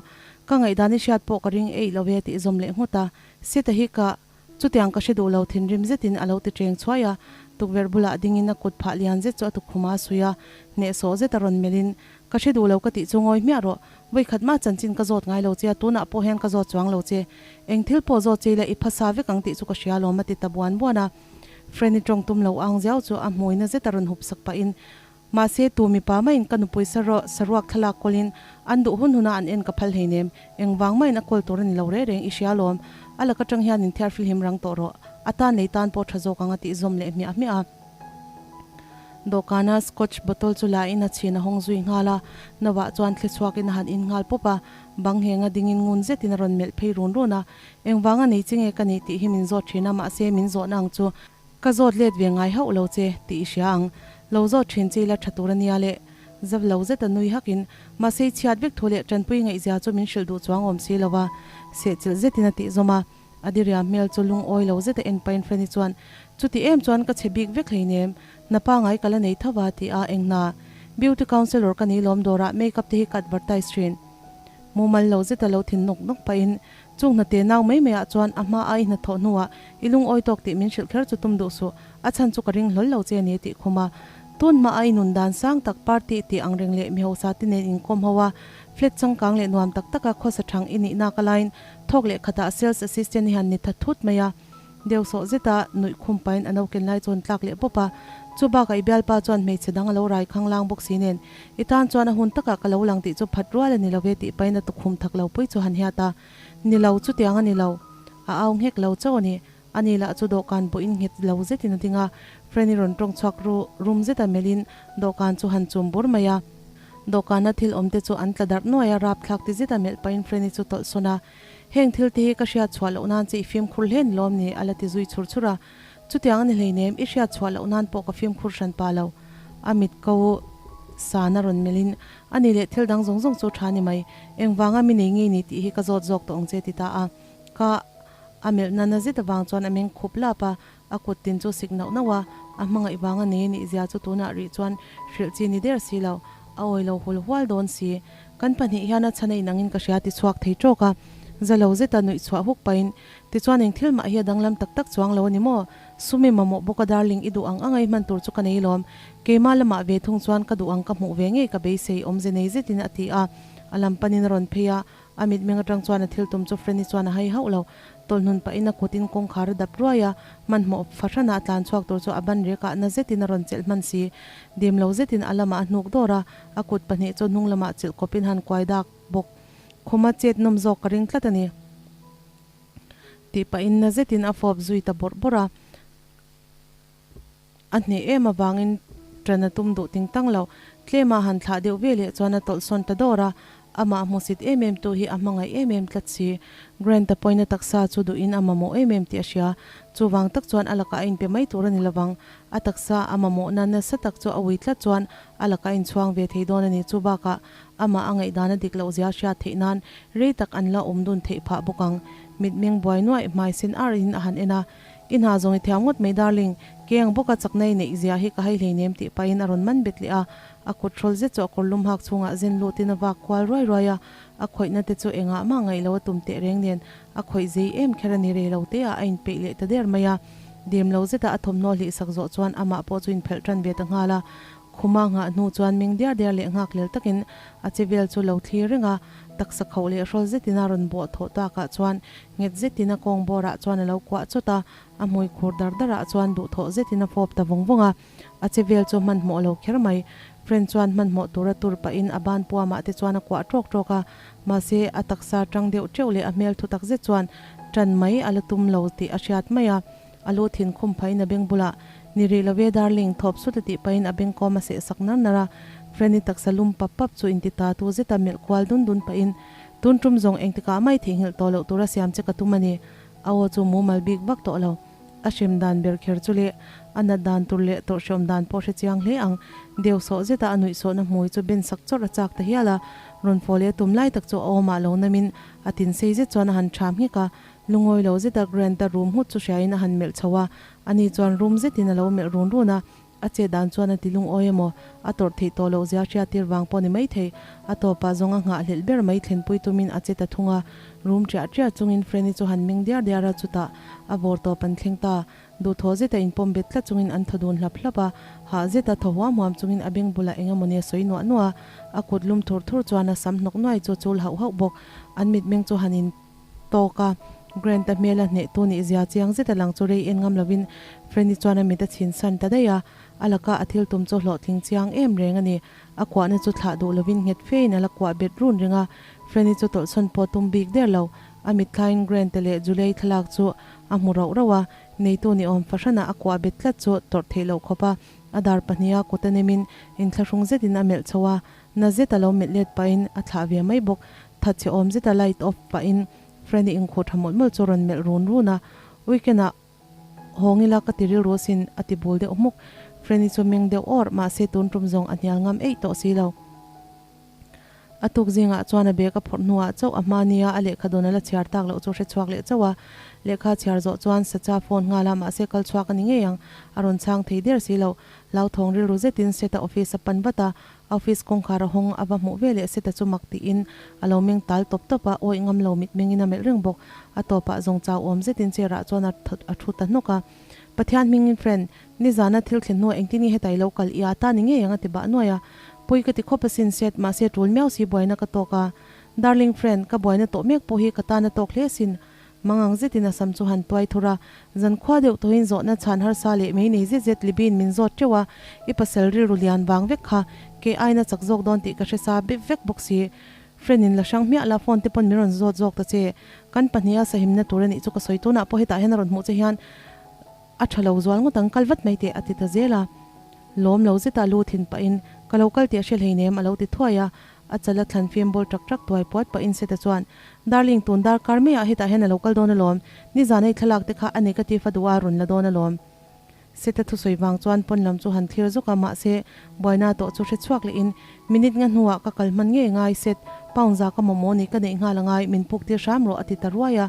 Ka ngaihdan i hriat pawh ka ring eih lo e tih zawm leh nghut a, Sita hi ka chutiang ka hre duh lo thinrim zetin a lo ti cheng chhuai a, tukverh bulah dingin a kut phah lian zet chu a tukkhum a suih a, hnehsawh zet a rawn melhin, Ka hre duh lo ka tih chu ngawi hmiah rawh, vawikhat mah chanchin ka zawt ngai lo che a, tunah pawh hian ka zawt chuang lo che, eng thil pawh zawt che ila i phasa vek ang tih chu ka hria alawm a ti ta buan buan a. Franny tawng tum lo ang ziau chu a hmuina zet a rawn hup sak pahin, Mahse, tu mipa maiin ka nupui saruak saruak thlalak kawlin an duh hun huna an en ka phal hleinem, engvang maiin a kawl tur a ni lo reh reng, i hria alawm, a laka tang hian in thiar filhim rang tawh rawh, a tan lei tan pawh tha zawk ang a tih zawm leh hmiah hmiah a. Dawhkana scotch bottle chu la in a chhin a hawng zui nghal a, Noah chuan thli chhuakin a han in nghal pawp a, bang nghenga dingin ngun zetin a rawn melh phei run run a, Engvanga nei chi nge ka nih tih hi min zawt thin a, mahse min zawhna ang chu ka zawt let ve ngai hauh lo che tih i hria ang. Lo zawt thin che ila tha tur a nia le. Zav lo zeta nui hakin, mahse i chhiat vek thu leh tanpui ngaihzia chu min hrilh duh chuang awm si lo va, sehchilh zetin a tih zawm a. Adiria hmel chu lungawi lo zeta en pahin Franny chuan, Chuti em chuan ka chhe bik vek hleinem, hna pangai ka la nei tho va ti a, eng hna? Beauty counsellor ka ni lawm dawrah makeup te hi ka advertise thin. Mumal lo zeta lo thin nawk nawk pahin Chung hnate nau mai maiah chuan a hma a i hnathawh hnuah i lungawi tawk tih min hrilh kher chu tum duh suh, a chhan chu ka ring hlawl lo che a ni tih khum a. Tun hma a i nun dan sang tak party tih ang reng leh mihosa te nen inkawm ho a, flat changkang leh nuam tak taka khawsa thang i nih nak alaiin thawk leh khatah sales assistant i han ni tha thut mai a. Deuh sawh zeta nuih khum pahin a noken lai chuan tlak leh pawp a, chu bakah i bialpa chuan hmeichhe dang a lo rai khang lang bawk si nen i tan chuan a hun takah ka lo lang tih chu phat rual a ni lo ve tih pahin a tukhum thak lo pui chu han hiat a, Ni lo, chutiang a ni lo. A au nghek lo chauh a ni. Ani lah chu dawhkan pawhin nghet lo zetin a ding a, Franny rawn tawng chhuak ru rum zeta melhin dawhkan chu han chum bur mai a. Dawhkana thil awmte chu an tla darh nuai a, rapthlak ti zeta melh pahin Franny chu tawlh sawn a. Heng thil te hi ka hriat chhuah loh nan che i fimkhur hle ni lawm ni? a la ti zui chhur chhur a. Chutiang a ni hleinem, i hriat chhuah loh nan pawh ka fimkhur hran pah lo. A mit ko sana rawn melhin, A ni leh thil dang zawng zawng chu tha ni mai. Engvanga mi nei ngei ni tih hi ka zawt zawk tawh ang che ti ta a. Ka a melh nana zet avang chuan a meng khup lap a, a kut tin chu sik nauh nauh a, a hmangaih vanga nei a nih zia chu tunah rih chuan hrilh chi ni der si lo. A awi lo hul hual dawn si. Kan pahnih hian a chhan a inangin ka hria ti chhuak thei tawk a. Za lo zeta nuih chhuah huk pahin, Tichuan eng thil mah hi a danglam tak tak chuang lo a ni maw? Sumi mamawh bawk a darling i duh ang ang a i hman tur chu ka nei lawm. Keimah lamah ve thung chuan ka duh ang ka hmuh ve ngei ka beisei awmze nei zetin a ti a. A lam panin a rawn phei a, a mitmeng atang chuan a thil tum chu Franny chuan a hai hauh lo. Tawlhnun pahin a kutin kawngkhar a dap ruai a, hmanhmawh fahranah a tlan chhuak tur chu a ban rekah na zetin a rawn chelh hman si. Dim lo zetin a lamah a hnuk dawr a, a kut pahnih chu hnung lamah chilh kawpin han kuai dak bawk. Khuma chet nawm zawk ka ring tlat a ni. Tih pahin na zetin a fawp zui ta bawrh bawrh a. A hneh em avangin Ṭan a tum duh ting tang lo. Tlema han thlah deuh ve leh chuan a tawlh sawn ta dawr a. Amah hmusit em em tu hi a hmangaih em em tlat si. Grant-a pawhin a taksa chu duhin a mamawh em em tih a hria. Chuvang tak chuan a lakah a inpe mai tur a ni lovang. A taksa a mamawhna nasa tak chu a ui tlat chuan a lakah a inchhuang ve thei dawn a ni. Chu bakah amah a ngaihdan a dik loh zia hriat theih nan rei tak an la awm dun theih phah bawk ang. Mitmeng buai nuaih hmai sen ar in a han en a. I hna zawng i thiam ngawt mai darling, kei ang bawka chakna i neih zia hi ka hai hleinem tih pahin a rawn man bet leh a. A kut hrawl zet chu a kawr lum hak chhungah zen lutin a vak kual ruai ruai a, a khawihna te chu engah mah ngaih lo a tum teh reng nen a khawih zei em kher a ni rei lo te ah a inpeih leh ta der mai a. Dim lo zeta a thawmhnaw hlih sak zawh chuan amah pawh chu inphelh tan ve ta nghal a. Khuma nghah hnu chuan ming diar diar leh nghak lel takin a che vel chu lo thlir reng a, taksa khauh leh hrawl zetin a rawn bawh thawh takah chuan nghet zetin a kawng bawrah chuan a lo kuah chawt a, a hmui khur dar darah chuan duhthawh zetin a fawp ta vawng vawng a. A che vel chu hmanhmawh lo kher mai. Friend chuan hmanhmawh tura tur pahin a ban puamah te chuan a kuah tawk tawk a, mahse a taksa tang deuh teuh leh a hmel thu tak zet chuan tan mai a la tum lo tih a hriat mai a. A lu thin khum phahin a beng bulah, Ni rih lo ve darling, thawp sut a tih pahin a beng kawm a seh sak nar nar a. Friend-i taksa lum pap pap chu inti ta tu zeta melh kual dun dun pahin, Tun tum zawng engtikah mai theihnghilh tawh loh tura siam che ka tum a ni. A aw chu mumal bik vak tawh lo. A hrem dan ber kher chu leh a nat dan tur leh tawrhhreawm dan pawh hre chiang hle ang. Deu sawh zeta a nuih sawhna hmui chu ben sak chawrh a chak ta hial a, rawn fawh leh a tum lai tak chu a awmah lo namin a tin sei zet chuan a han ṭham nghek a. Lungawi lo zeta Grant-a rum nghut chu hriain a han melh chho a, ani chuan rum zetin a lo melh run run a. A che dan chuan a ti lungawi emaw, a tawrh theih tawh loh zia hriat tir vang pawh ni maithei. A tawpah zawng a nghahhlelh ber mai thlenpui tumin a che ta thung a. Rum ṭiah ṭiah chungin Franny chu han meng diar diar a, chutah a vawr tawp an thleng ta. Duhthawh zeta inpawm bet tlat chungin an thaw dun hlap hlap a, hah zeta thaw huam huam chungin a beng bulah eng emawni a sawi nuah nuah a, a kut lum thur thur chuan a sam hnawk nuai chu a chul hauh hauh bawk. An mitmeng chu han in. Tawk a, Grant-a hmela hnehtu nih zia chiang zet a lang chu rei en ngam lovin Franny chuan a mit a chhin san ta daih a, a laka a thil tum chu hlawhtling chiang em reng a ni. A kuahna chu thlah duh lovin nghet fein a la kuah bet run reng a, Franny chu tawlhsawn pawh tum bik der lo. A mit thlaiin Grant-a leh Julie thlalak chu a hmu rauh rauh a, neitu ni awm fahranah a kuah bet tlat chu tawrh theih loh khawp a, a dar pahniha kut a nemin inthlahrung zetin a melh chho a, Na zet a lo melh let pahin a thlah ve mai bawk. Thatchhe awm zeta light off pahin Franny inkhuh tha mawlh mawlh chu rawn melh run run a. Weekend ah hawng ila ka ti rilru asin a ti bul deuh hmuk. Franny chu meng deuh awr mahse tun tum zawng a hnial ngam eih tawh si lo. A tuk zingah chuan a bag a phawrh hnuah chauh a hma nia a lehkha dawn a la chhiar tak loh chu hre chhuak leh chauh a. Lehkha chhiar zawh chuan Sacha phone nghal a mahse kal chhuak a ni ngei ang a rawn chhang thei der si lo. Hlauthawng rilru zetin Seta office a pan vat a, Office kawngkhar a hawng a va hmuh ve leh Seta chu mak tiin a lo meng tal tawp tawp a, awih ngam lo mitmengin a melh reng bawk. A tawpah zawng chau awm zetin chair ah chuan a a thu ta hnawk a. Pathian hmingin friend, nizana thil thlen hnuah engtin nge heta i lo kal i a ta ni ngei ang a ti bah nuai a. Pui ka ti khawp asin Set, mahse tul miau si buaina ka tawk a. Darling friend, ka buaina tawh mek pawh hi ka tan a tawk hle asin. Mangang zetin a sam chu han tuai thur a, zankhua deuh tawhin zawhna chhan harsa leh mei nei zet zet Libin min zawt teuh a, i pasal rilru lian vang vek kha, kei aina chak zawk dawn tih ka hre sa bep vek bawk si. Friend in la hrang hmiah la, phone te pawn min rawn zawt zawk ta che. Kan pahniha sahimna tur a nih chu ka sawi tunah pawh hetah hian a rawn hmuh che hian a tha lo zual ngawt ang, kal vat mai teh a ti ta zel a. Lawm lo zeta lu thin pahin, Ka lo kal tih a hre hleinem a lo ti thuai a, A chal a thlan fim bawr ṭak ṭak tuai puat pahin Seta chuan, Darling, tun dar kar maiah hetah hian a lo kal dawn alawm. Nizan hei thlalak te kha a negative a duh a, rawn la dawn alawm. Seta thusawi vang chuan pawn lam chu han thlir zawk a, mahse, buaina tawh chu hre chhuak lehin, Minute nga hnuah ka kal hman ngei ngai, Set, pound za ka mamawh ni, ka neih nghal a ngai, min puk tir hram rawh, a ti ta ruai a.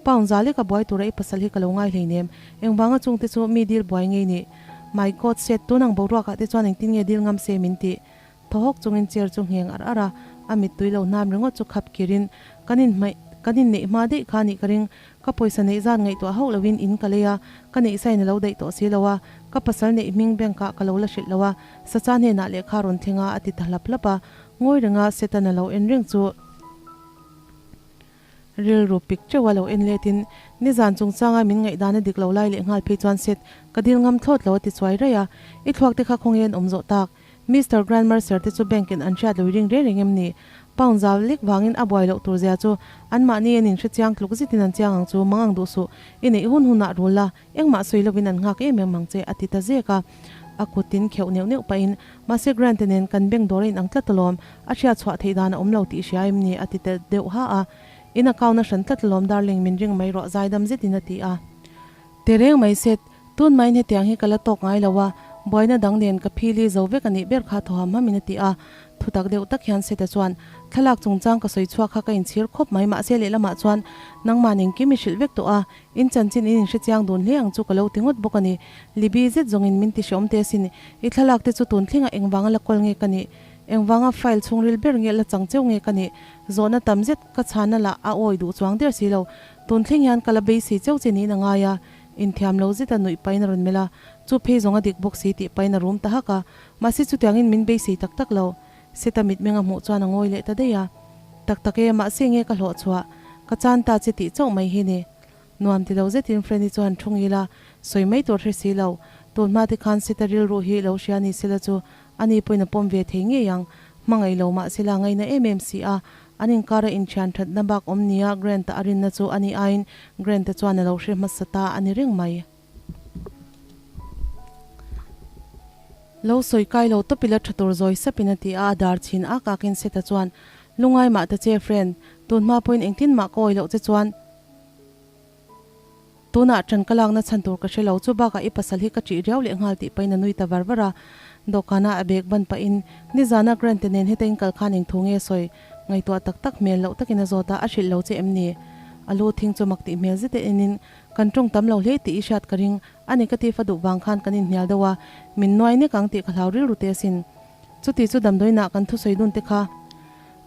Pound za leka buai tura i pasal hi ka lo ngai hleinem. Engvanga chungte chu mi dil buai ngei ni? My God, Set, tun ang boruakah te chuan engtin nge dil ngam se min tih? Thaw hawk chungin chair chu ngheng ar ar a, a mittui lo hnam ringawt chu khap kirin, Kan inhmaih, kan inneih hma daih kha nih ka ring, ka pawisa neih zat ngaihtuah hauh loin in ka lei a, ka neih sain a lo daih tawh si lo a, ka pasal neih hming bank ah ka lo la hrilh lo a, Sacha hnenah lehkha rawn thleng a, a ti ta hlap hlap a, ngawi renga Satan a lo en reng chu. Rilru pik teuh a lo en letin, Nizan chungchanga min ngaihdan a dik lo lai leh nghal phei chuan Seth, ka dil ngam thlawt lo a ti chuai raih a, I thluak te kha khawnge an awm zawh tak? Mister Grand Mercer te chu bank in an hriat lo i ring reng reng em ni? Pound zau lek vangin a buai loh tur zia chu anmahni an inhre chiang tluk zetin an chiang ang chu, mang ang duh suh, i neih hun hunah rul la, engmah sawi lovin an nghak em em ang che, a ti ta zek a. A kutin kheuh neuh neuh pahin, Mahse Grant-a nen kan bank dawr a inang tlat alawm, a hriat chhuah theih dan a awm lo tih i hria em ni? a ti tel deuh ha a. In account a hran tlat alawm darling, min ring mai rawh zaidam zetin a ti a. Tereng mai set, tun maiin hetiang hi ka la tawk ngai lo a, buaina dang nen ka phili zo vek a nih ber kha thaw ham hamin a ti a. Thutak deuh tak hian Seta chuan, Thlalak chungchang ka sawi chhuak kha ka inchhir khawp mai mahse lehlamah chuan nangmah nen kim i hrilh vek tawh a, in chanchin in inhre chiang dun hle ang chu ka lo ti ngawt bawk a ni. Libby zet zawngin min ti hreawm teh asin, i thlalak te chu tun thlengah engvanga la kawl nge ka nih? Engvanga file chhungril ber nge la chang cheu nge ka nih? Zawhna tam zet ka chhana lah a awi duh chuang der si lo. Tun thleng hian ka la beisei cheu che niin a ngai a, inthiam lo zeta nuih pahin a rawn melh a, chu phei zawng a dik bawk si tih pahin a rum ta hak a, mahse chutiangin min beisei tak tak lo. Seta mitmeng a hmuh chuan a ngawi leh ta daih a, Tak tak e, mahse nge ka hlawh chhuah, ka chan ta che tih chauh mai hi ni. Nuam ti lo zetin Franny chuan thu ngil a, sawi mai tur hre si lo. Tun hma te khan Seta rilru hi lo hria ni sela chu ani pawhin a pawm ve thei ngei ang. Hmangaih lo mahse la ngaina em em si a, An inkara inthian thatna bak awm nia Grant-a a rinna chu a ni aiin Grant-a chuan a lo hre hmasa ta a ni reng mai. Lo sawi kai lo tawp ila tha tur zawi sapin a ti a, a dar chhin ak akin Seth-a chuan, Lungai mah ta che friend, tun hma pawhin engtin mah ka awi loh che chuan tunah ṭan ka lakna chhan tur ka hre lo, chu bakah i pasal hi ka ṭih riau leh nghal tih pahin a nui ta var var a. Dawhkana a bag ban pahin, Nizana Grant-te nen heta in kal khan eng thu nge sawi? Ngaihtuah tak tak hmel loh takin a zawt a, a hrilh lo che em ni? A lu thing chu mak tih hmel zet enin, Kan ṭawng tam lo hle tih i hriat ka ring, a ni ka tif a duh vang khan kan inhnial deuh a, min nuai nek ang tih ka hlau rilru teh asin. Chuti chu damdawiinah kan thusawi dun te kha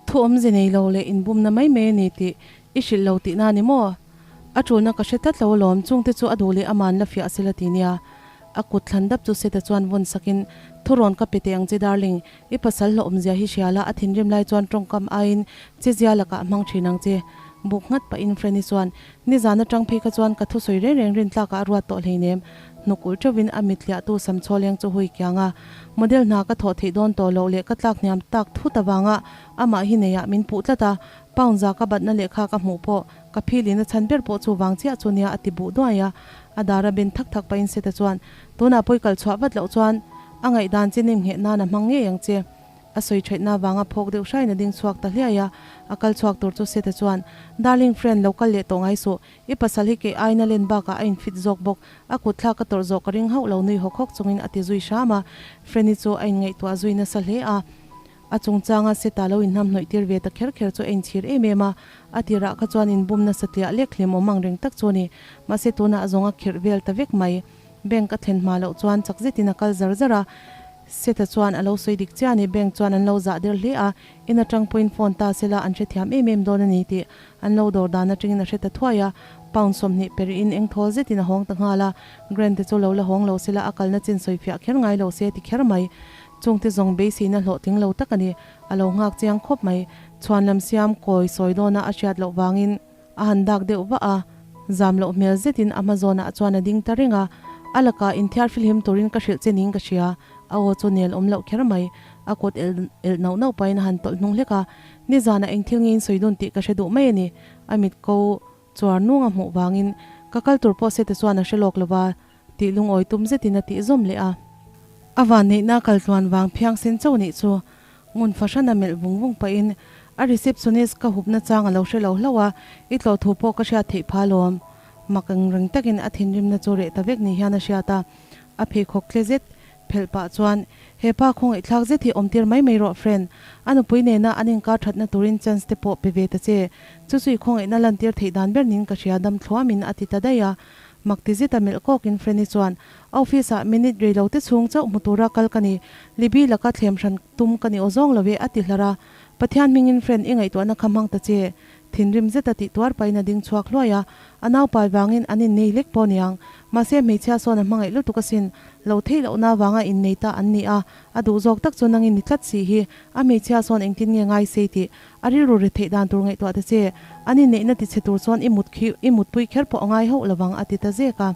thu awmze nei lo leh inbumna mai mai a ni tih i hrilh lo tihna a ni maw? A ṭulna ka hre tlat lo alawm, chungte chu a duh leh aman la fiah sela ti nia. A kut thlan dap chu Seta chuan vawn sakin, Thu rawn ka pe teh ang che darling, i pasal hlawhawmzia hi hria la, a thinrim lai chuan ṭawngkam aiin chezia lakah hmang ṭhin ang che. Buk nghat pahin Franny chuan, Nizan aṭang phei kha chuan ka thusawi reng reng rin tlakah a ruat tawh hleinem. Hnuk ulh ṭeuhin a mit hliahtu sam chhawleng chu hui kiang a, model hna ka thawh theih dawn tawh loh leh ka tlak hniam tak thut avanga amah hi neiah min puh tlat a, pound za ka batna lehkha ka hmuh pawh ka philin a chhan ber pawh chu vang chiah chu nia a ti buh duai a, a dar a ben thak thak pahin Seta chuan, Tunah pawi kal chhuah vat loh chuan a ngaihdan che nem ngheh nan a hmang ngei ang che. A sawi theihna avanga phawk deuh hrain a ding chhuak ta hliai a, a kal chhuak tur chu Seta chuan, Darling friend, lo kal leh tawh ngai suh, i pasal hi kei aina len bakah a infit zawk bawk, a kut thlak ka tawrh zawh ka ring hauh lo nui hawk hawk chungin a ti zui hram a, Franny chu a inngaihtuah zui nasa hle a. A chungchanga Seta lo inhnamhnawih tir ve ta kher kher chu a inchhir em em a, a tirah kha chuan inbum nasa tliah lek hlim awm ang reng tak chu a ni, mahse tunah a zawng a khirh vel ta vek mai. Bank a thlen hma loh chuan chak zetin a kal zar zar a, Seta chuan a lo sawi dik chiah a ni, bank chuan an lo zah der hle a, in atang pawhin phone ta sela an hrethiam em em dawn a ni tih an lo dawr dan atangin a hre ta thuai a, pound 20 per in eng thawl zetin a hawng ta nghal a, Grant te chu lo la hawng lo sela a kalna chin sawi fiah kher ngai lo se ti kher mai. Chungte zawng beiseina hlawhtling lo tak a ni, a lo nghak chiang khawp mai. Chhuan lam siam kawi sawi dawna a hriat loh vangin a han dak deuh vah a, zam loh hmel zetin a hma zawnah chuan a ding ta reng a, a lakah inthiar filhim turin ka hrilh che ning ka hria, a aw chu nel awm loh kher mai, a kut el elh nauh nauh pahin a han tawlh hnung hlek a, nizanah eng thil nge in sawi dun tih ka hre duh mai a ni, a mit ko chuar nung a hmuh vangin ka kal tur pawh Sete chuan a hre lawk lo va, tih lungawi tum zetin a tih zawm leh a. A vanneihna kaltluan vang phiang sen chauh nih chu ngun fahran a melh vung vung pahin a receptionist ka hupna chang a lo hre lo hlauh a, i tlawh thu pawh ka hriat theih pha lawm. Mak eng reng takin a thinrimna chu reh ta vek ni hian a hriat a, a pheikhawk tle zet phelh pah chuan, He pa khawngaihthlak zet hi awmtir mai mai rawh friend, a nupui nena an inkar thatna turin chance te pawh pe ve ta che, chu chu i khawngaihna lantir theih dan ber niin ka hria dam thluamin a ti ta daih a. Mak ti zeta melh kawkin Franny chuan, A office ah minute rei lo te chhung chauh hmu tura kal ka ni, Libby laka thlem hran tum ka ni aw zawng lo e a ti hlar a. Pathian hmingin Fran i ngaihtuahna kha hmang ta che. Thinrim zeta tih tuar pahin a ding chhuak hluai a, a naupai vangin an innei lek pawh niang. Mahse hmeichhia sawn a hmangaih lutuk asin, lo theih lohna avanga innei ta an ni a, a duh zawk tak chu nangin ni tlat si hi, a hmeichhia sawn engtin nge ngai sei tih a rilru ri theih dan tur ngaihtuah ta che, an inneihna tichhe tur chuan i mut khi i mutpui kher pawh a ngai hauh lovang a ti ta zek a.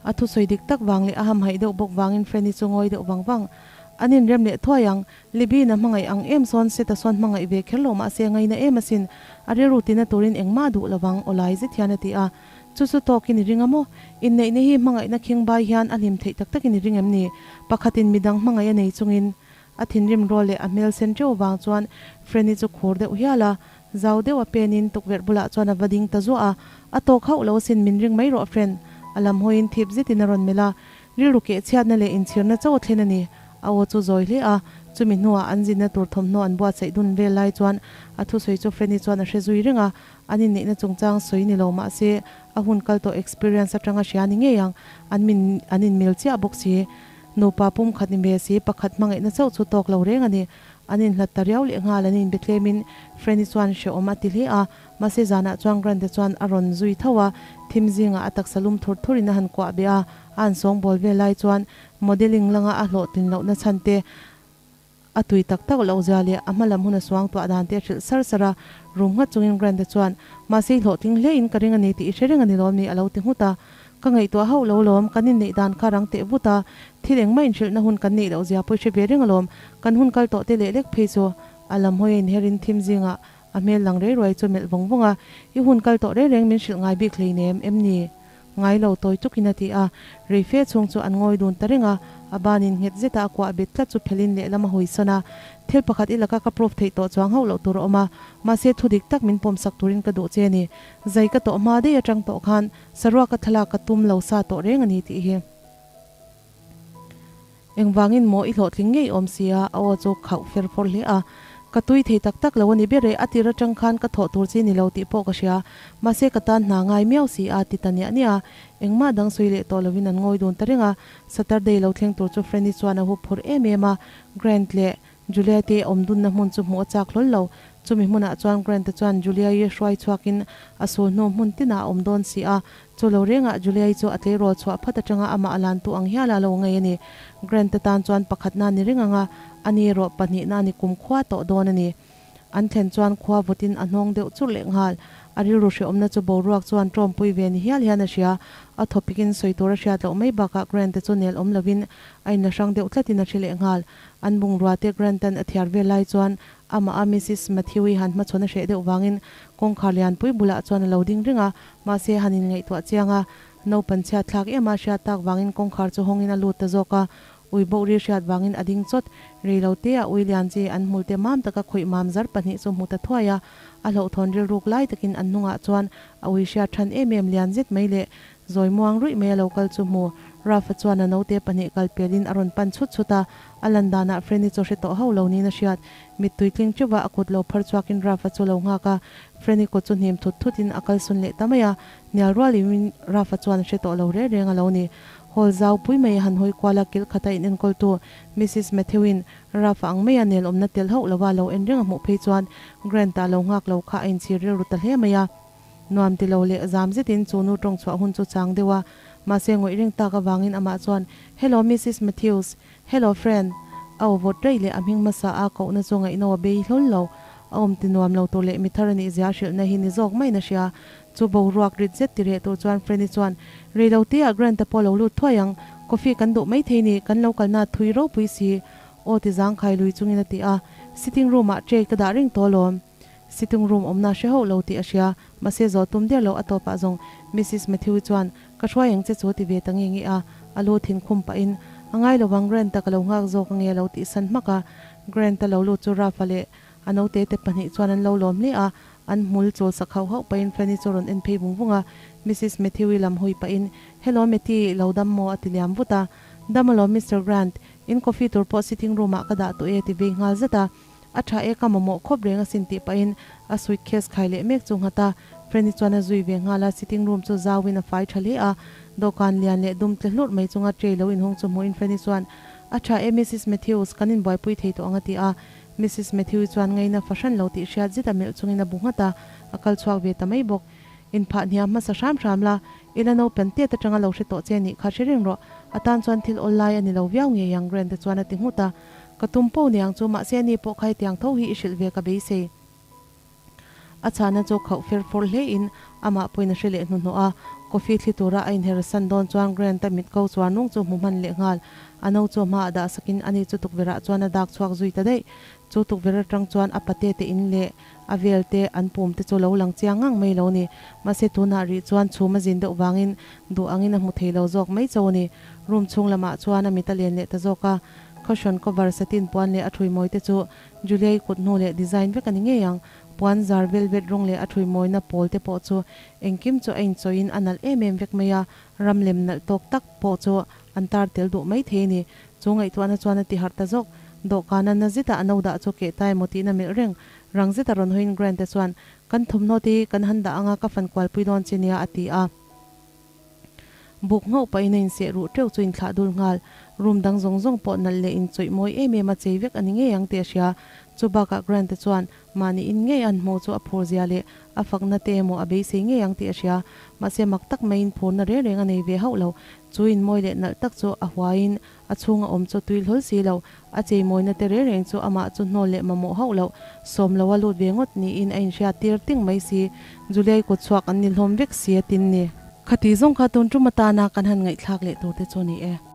A thusawi dik tak vang leh a hamhaih deuh bawk vangin Franny chu ngawi deuh vang vang. An inrem leh thuai ang, Libby-in a hmangaih ang em sawn Seth-a sawn hmangaih ve kher lo mahse a ngaina em asin, a rilru tina turin engmah a duh lovang, awlai zet hian a ti a. Chu chu tawkin i ring a maw? Inneihna hi hmangaihna khing bai hian a hlim theih tak takin i ring em ni? Pakhatin midang hmangaih a nei chungin a thinrim rual leh a hmel sen teuh vang chuan Freny chu khur deuh hial a, zau deuh a penin tukverh bulah chuan a va ding ta zuah a, A tawk hauh lo asin min ring mai rawh Fren. A lam hawiin thip zetin a rawn melh a, rilru keh chhiatna leh inchhirna chauh a thlen a ni. A aw chu zawi hle a, chumi hnuah an zinna tur thawmhnaw an buatsaih dun vel lai chuan a thusawi chu Freny chuan a hre zui reng a, an inneihna chungchang sawi ni lo mah se a hun kal tawh experience atanga hria ni ngei ang, an min an inmil chiah bawk si. Nupa pum khat ni ve si, pakhat hmangaihna chauh chu tawk lo reng a ni. An inhlat ta riau leh nghal an inbe tlemin Freny chuan hrehawm a ti hle a, mahse zanah chuan Grant-a chuan a rawn zui tho a, thim zingah a taksa lum thur thurin a han kuah beh a, a han sawngbawl vel lai chuan modelling langa a hlawhtlin lohna chhan te, A tui tak tak loh zia leh a hmalam hun a suang tuah dan te a hrilh sar sar a, rum nghat chungin Grant-a chuan, Mahse i hlawhtling hle in ka ring a ni tih i hre reng a ni lawm ni? a lo ti nghut a. Ka ngaihtuah hauh lo lawm, kan inneih dan kha rang teh vut a, thil engmah inhrilhna hun kan neih loh zia pawh i hre ve reng alawm, kan hun kal tawh te leh lek phei chu a lam hawi a inherin thim zingah a hmel lang rei ruai chu melh vawng vawng a, I hun kal tawh reng reng min hrilh ngai bik hleinem, em ni? Ngai lo tawi tukin a ti a, rei fe chhung chu an ngawi dun ta reng a, a banin nghet zeta a kuah bet tlat chu phelin lehlam a hawi sawn a, Thil pakhat i laka ka proof theih tawh chuang hauh loh tur a awm a, mahse thu dik tak min pawmsak turin ka duh che a ni. Zai ka tawh hma daih atang tawh khan saruaka thlalak ka tum lo sa tawh reng a ni tih hi. Engvangin maw i hlawhtling ngei awm si a, a aw chu khauh fer fawr hle a. Ka tui thei tak tak lo a ni ber e, a tir atang khan ka thawh tur chi ni lo tih pawh ka hria. Mahse ka tan hna ngai miau si a, ti ta niah niah a. Engmah dang sawi leh tawh lovin an ngawi dun ta reng a. Saturday lo thleng tur chu Franny chuan a hup phur em em a, Grant leh Julia te awm dunna hmun chu hmuh a chak hlawl lo. Chumi hmunah chuan Grant-a chuan Julia-i hruai chhuakin a sul hnu hmun tinah a awm dawn si a. Chu lo rengah Julia-i chu a tleirawl chhuah phat atanga amah a lantu ang hial a lo ngei a ni. Grant-a tan chuan pakhatna ni reng ang a, ani erawh pahnihna ni kumkhua tawh dawn a ni. An thlen chuan khua vawtin a hnawng deuh churh leh nghal. A rilru hrehawmna chu boruak chuan tawmpui ve ni hial hian a hria. A thawpikin sawi tur a hriat loh mai bakah Grant-a chu nel awm lovin a inla hrang deuh tlatin a hre leh nghal. An bungrua te Grant-a'n a thiar vel lai chuan amah a Missus Matthew-i han hmachhawn a hreh deuh vangin kawngkhar lianpui bulah chuan a lo ding reng a, mahse han inngaihtuah chiang a, naupan chhiat thlak em a hriat tak vangin kawngkhar chu hawngin a lut ta zawk a, ui boh ri hriat vangin a ding chawt. Rei lo te a ui lian chi an hmul te mam taka khawih mam zar pahnih chu hmu ta thuai a, a hlauhthawn rilruk lai takin an hnungah chuan a ui hriat than em em lian zet mai leh Zawi muang ruih mai a lo kal chu hmu. Ralph-a chuan a naute pahnih kal pelin a rawn pan chhut chhut a, a lan danah Franny chu hre tawh hauh lo niin a hriat. Mittui tling teuh a, a kut lo phar chhuakin Ralph-a chu lo nghak a, Franny kut chu hnim thut thutin a kal sun leh ta mai a, hnial rualin Ralph-a chuan a hre tawh lo reng reng a lo ni. Hall zau pui mai a han hawi kual a, kilh khata inenkawltu Missus Matthew-in Ralph-a ang maia nel awmna tel hauh lova lo en reng a hmuh phei chuan Grant-a lo nghak lo kha a inchhir rilru ta hle mai a. Nuam ti lo leh zam zetin chu nu tawng chhuah hun chu chang deuh a, mahse ngawih reng tak avangin amah chuan, Hello Missus Matthews, Hello friend! A aw vawt raih leh a hming hmasa a kohna chu ngaihno a bei hlawl lo. A awm ti nuam lo tur leh mi thar a nih zia a hrilhna hi ni zawk maiin a hria. Chu boruak rit zet ti reh tur chuan Franny chuan, Rei lo te ah Grant-a pawh lo lut thuai ang, coffee kan duh maithei ni, kan lo kalna thui ropui si, aw ti zangkhai lui chungin a ti a. Sitting room-ah tray ka dah reng tawh alawm. Sitting room awmna hre hauh lo tih a hria, mahse zawh tum der lo a tawpah zawng Missus Matthew-i chuan ka hruai ang che chu ti ve ta nge nge a, a lu thin khum pahin a ngai lo vang Grant-a ka lo nghak zawk ange a lo tih san hmak a. Grant-a lo lut chu Ralph-a leh a naute te pahnih chuan an lo lawm hle a, an hmul chul sak hauh hauh pahin Fanny chu rawn en phei vung vung a, Missus Matthew-i lam hawi pahin Hello Matty, lo dam maw? a ti liam vut a. Dam alawm Mister Grant, in coffee tur pawh sitting room-ah ka dah tawh e a ti vei nghal zat a. A tha e ka mamawh khawp reng asin tih pahin a suitcase khai leh mek chu nghat a, Franny chuan a zui ve nghal a, sitting room chu zauin a fai tha hle a, dawhkan lian leh dum tle hlurh mai chunga tray lo inhawng chu hmuhin Franny chuan, A tha e Missus Matthews, kan inbuaipui thei tawh ang a ti a, Missus Matthew-i chuan ngaina fahran lo tih hriat zet a melh chungin a bu nghat a, a kal chhuak ve ta mai bawk. Inphah hniam hmasa hram hram la, i la naupang tet atanga lo hre tawh che nih kha hre reng rawh, a tan chuan thil awl lai a ni lo viau ngei ang Grant-a chuan a ti nghut a. Ka tum po niang chu, mahse ani pawh kha hetiang tho hi i hrilh ve ka beisei. A chhahna chu khauh fer fawr hle in amah pawhin a hre leh hnuhnawh a, coffee thli tura a inher san dawn chuan Grant-a mit ko chuar nung chu hmu hman leh nghal. A no chu a hmaah dah sakin ani chu tukverhah chuan a dak chhuak zui ta daih. Chu tukverh atang chuan a pate te in leh a vel te an pum te chu lo lang chiang ngang mai lo ni. Mahse tunah rih chuan chhum a zin deuh vangin duh angin a hmu thei lo zawk mai cho a ni. Room chhung lamah chuan a mit a len leh ta zawk a. Cushion cover satin puan leh a thui mawi te chu Julia-i kut hnu leh design vek a ni ngei ang. Puan zar velvet rawng leh a thui mawina pawl te pawh chu engkim chu a inchawih in a nalh em em vek mai a, ram lem nalh tawk tak pawh chu an tar tel duh mai thei a ni. Chu ngaihtuahna chuan a ti harh ta zawk. Dawhkana na zeta a no dah chu keh ta emaw tiin a melh reng. Rang zeta rawn hawiin Grant te chuan, Kan thawmhnaw te hi kan han dah anga ka fan kualpui dawn che nia a ti a. Buk nghauh pahin a inseh ruh teuh chu inthlah dul nghal. Room dang zawng zawng pawh nalh leh inchawih mawi em em a chei vek a ni ngei ang tih a hria. Chu bakah Grant te chuan mahni in ngei an hmuh chu a phur zia leh a fakna te emaw a beisei ngei ang tih a hria. Mahse mak tak maiin phurna reng reng a nei ve hauh lo. Chu in mawi leh nalh tak chu a huaiin a chhunga awm chu tui hlawl si lo. A chei mawina te reng reng chu amah chu hnawl leh mamawh hauh loh, sawm lo a lut ve ngawt niin a inhriat tir ting mai si. Juliai kut chhuak an ni hlawm vek si a tin ni. Khati zawng kha tun tum atana kan han ngaihthlak leh tur te chu ni e.